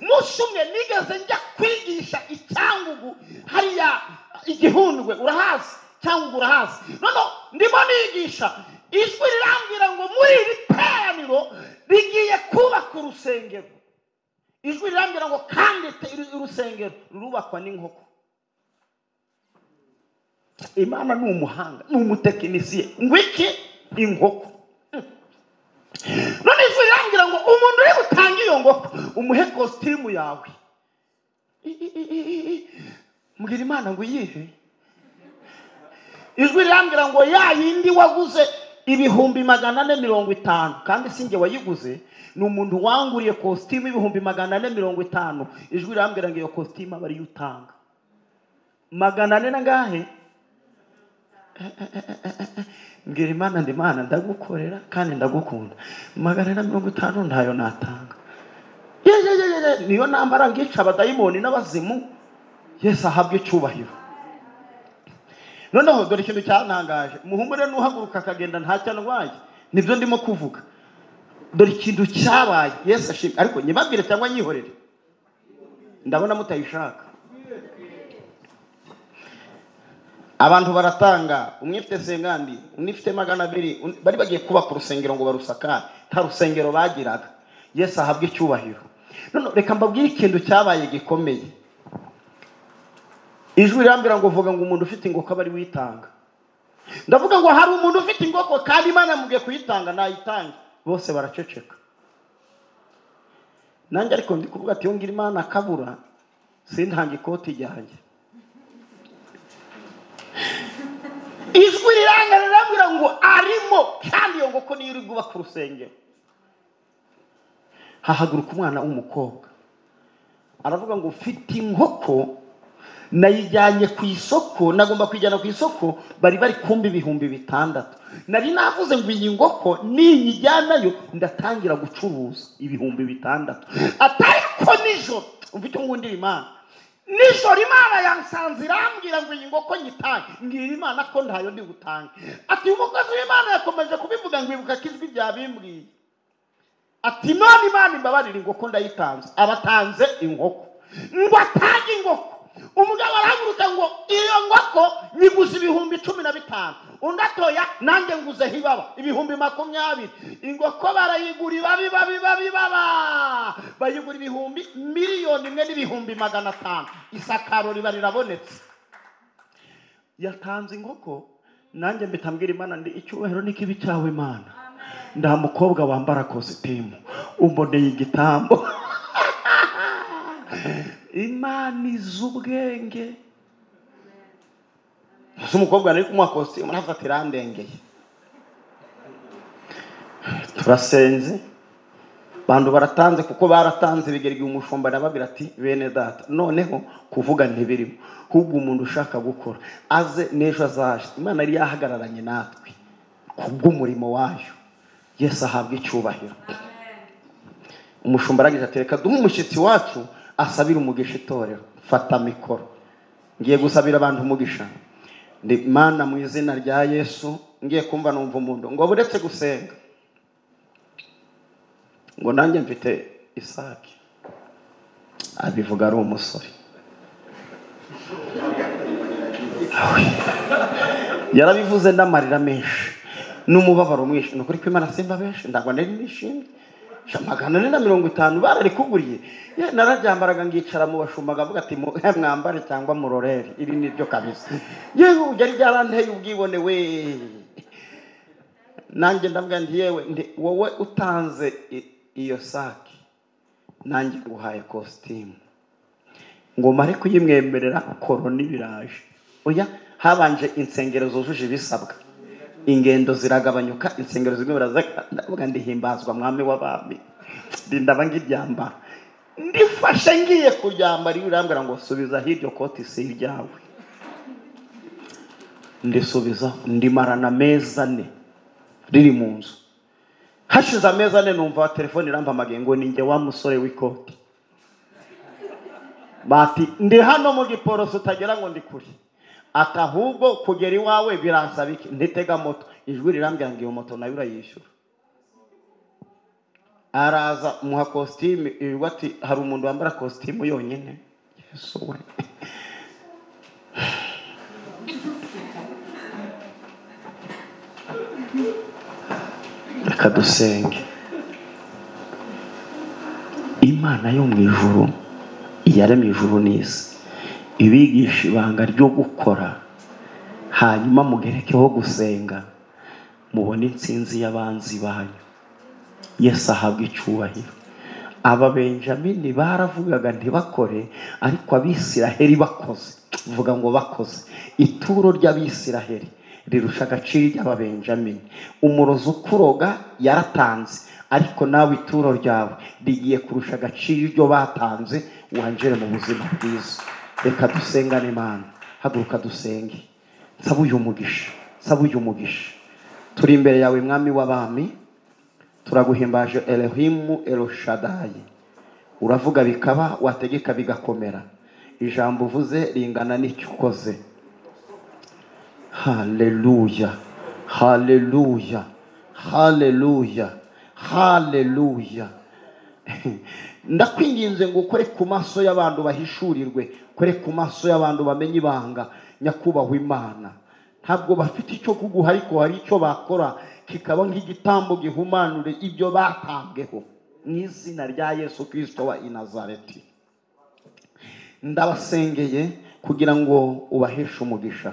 Umunsi umwe nigeze njya kwigisha i Cyangugu, hariya igihundwe urahazi, Cyangugu urahazi. None ndimo nigisha, ijwi rirambwira ngo muri iri teraniro rigiye kubaka urusengero. Ijwi rirambwira ngo kandi urusengero rurubakwa n'inkoko. Imana ni umuhanga, ni umutekinisiye. Ngo iki? Inkoko. None ijwi rirambwira ngo umuntu uri butange iyo nkoko umuhe kositimu yawe. Mbwira Imana ngo iyihe? Ijwi rirambwira ngo ya yindi waguze 450,000, kandi si njye wayiguze, ni umuntu wanguriye kositimu 450,000. Ijwi rirambwira ngo iyo kositimu aba ariyo utanga. 400 na ngahe? Mbwira Imana ndi Imana ndagukorera kandi ndagukunda, 450 ntayo natanga. Ye, ye, ye, ye, niyo nambara ngica abadayimoni n'abazimu. Yesu ahabwe icyubahiro. Noneho dore ikintu cyantangaje. Muhumure, n'uhaguruka akagenda ntacyo andwaye, nibyo ndimo kuvuga. Dore ikintu cyabaye. Yesu ashimwe. Ariko nyibabwire cyangwa nyihorere? Ndabona mutayishaka. Abantu baratanga, umwe ifite 50, undi ifite 200, bari bagiye kubaka urusengero ngo barusakare, nta rusengero bagiraga. Yesu ahabwe icyubahiro. None reka mbabwire ikintu cyabaye gikomeye. Ijwi rirambwira ngo vuga ngo umuntu ufite ingoko aba ari witanga. Ndavuga ngo hari umuntu ufite ingoko kandi Imana yamubwiye kuyitanga, nayitange. Bose baraceceka. Nanjye ariko ndi kuvuga ati yongera Imana akabura Sintanga ikoti ryanjye. Ijwi riranga rirambwira ngo arimo, kandi iyo ngoko niyo iri bwubake urusengero. Hahaguruka umwana w'umukobwa aravuga ngo mfite inkoko nayijyanye ku isoko, nagomba kuyijyana ku isoko, bari bari kumbi 6000. Nari navuze ngo iyi ngoko ninyijyanayo ndatangira gucuruza 6000. Atariko nijoro umva icyo ngundira Imana, nijoro Imana yansanze irambwira ngo iyi ngoko nyitange, mbwira Imana ko ntayo ndi butange. Ati umukozi w'Imana yakomeje kubivuga ngo ibuka ko ijwi ryabimbwiye. Ati none Imana imbabarire ingoko ndayitanze. Abatanze inkoko ngo atange inkoko. Umugabo arahaguruka ngo iyo ngoko nyiguze 15,000, undi atoya nanjye nguzeho ibaba 20,000. Ingoko barayigura ibaba bayigura 1,500,000. Isakaro riba rirabonetse. Yatanze inkoko, nanjye mpita mbwira Imana ndi icyubahiro n'ikibi cyawe Imana, nda mukobwa wambara kositimu umboneye igitambo. Imana izi ubwenge. Umukobwa nari kumuha kositimu nafata irandengeye. Turasenze, bantu baratanze kuko baratanze bigera igihe umushumba arababwira ati bene data noneho kuvuga ntibirimo, ahubwo umuntu ushaka gukora aze n'ejo azaje. Imana yari yahagararanye natwe kubw'umurimo wayo. Yesu ahabwa icyubahiro. Umushumba aragize ati reka duhe umushyitsi wacu asabira umugisha itorero. Fata mikoro, ngiye gusabira abantu umugisha. Ndi Mana mu izina rya Yesu. Ngiye kumva numva umuntu ngo buretse gusenga ngo nanjye mfite isake. Abivuga ari umusore. Yarabivuze n'amarira menshi n'umubabaro mwinshi. Ni ukuri ko Imana simba benshi, ndagwa nari nishimye. 450 bararikuguriye. Nararyambaraga ngicara mu bashumba avuga ati mwambare cyangwa murorere, iri ni byo kabisa. Yewe byari byaranteye ubwibone we. Nanjye ndavuga nti yewe wowe utanze iyo sake nanjye nguhaye kositimu ngo mare kuyimwemerera korona ibiraje. Oya, habanje insengero zujuje ibisabwa, ingendo ziragabanyuka, insengero zimwe baravuga ndihimbazwa mwami w'abami, ndaba ngiryambara. Ndifashe ngiye kuryambara, iyo urambwira ngo subiza hiryo koti si iryawe. Ndisubiza, ndimarana amezi 4 riri mu nzu. Hashize amezi 4 numva telefone irampamagaye ngo ninjye wa musore w'ikoti. Bati ndi hano mu Giporoso utagera ngo ndi kure. Ati ahubwo kugera iwawe biransaba iki? Nditega moto. Ijwi rirambwira ngo iyo moto nayo urayishyura. Araza muha kositimu, ijwi ati hari umuntu wambara kositimu yonyine? Yesu we. Reka dusenge. Imana yo mu ijuru iyaremye ijuru n'isi, ibigisha ibanga ryo gukora, hanyuma mugerekeho gusenga, mubone intsinzi y'abanzi banyu. Yesu ahabwa icyubahiro. Aba Benjamini baravugaga ntibakore, ariko Abisiraheli bakoze. Vuga ngo bakoze. Ituro ry'Abisiraheli rirusha agaciro ry'Ababenjamini. Umurozi ukuroga yaratanze, ariko nawe ituro ryawe rigiye kurusha agaciro iryo batanze, wanjire mu buzima bwiza. Reka dusengane Imana. Haguruka dusenge. Nsaba uyu mugisha, nsaba uyu mugisha. Turi imbere yawe mwami w'abami, turaguhimbaje Elohimu Eloshadai. Uravuga bikaba, wategeka bigakomera. Ijambo uvuze ringana n'icyo ukoze. Haleluya, haleluya, haleluya, haleluya. Ndakwinginze ngo ukore ku maso y'abantu bahishurirwe, ukore ku maso y'abantu bamenye ibanga. Nyakubahwa Imana, ntabwo bafite icyo kuguha, ariko hari icyo bakora kikaba nk'igitambo gihumanure ibyo batambweho. Mu izina rya Yesu Kristo wa Nazareti, ndabasengeye kugira ngo ubaheshe umugisha.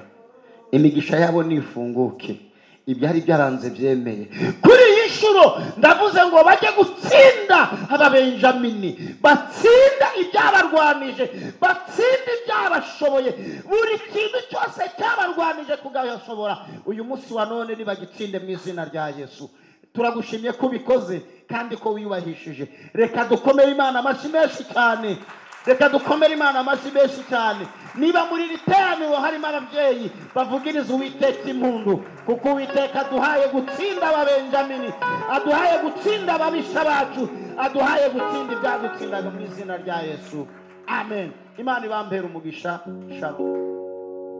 Imigisha yabo nifunguke, ibyari byaranze byemeye. Kuri iyi nshuro ndavuze ngo bajye gutsinda Ababenjamini, batsinda ibyabarwanije, batsinde ibyabashoboye. Buri kintu cyose cyabarwanije kugashobora, uyu munsi wa none nibagitsinde mu izina rya Yesu. Turagushimye ko ubikoze kandi ko wiyubahishije. Reka dukomere Imana amashyi menshi cyane. Reka dukomere Imana amashyi menshi cyane. Niba muri iri teraniro harimo ababyeyi, bavugiriza Uwiteka impundu, kuko Uwiteka aduhaye gutsinda Ababenjamini, aduhaye gutsinda ababisha bacu, aduhaye gutsinda ibyadutsindaga mu izina rya Yesu. Amen. Imana ibambere umugisha. Shalom.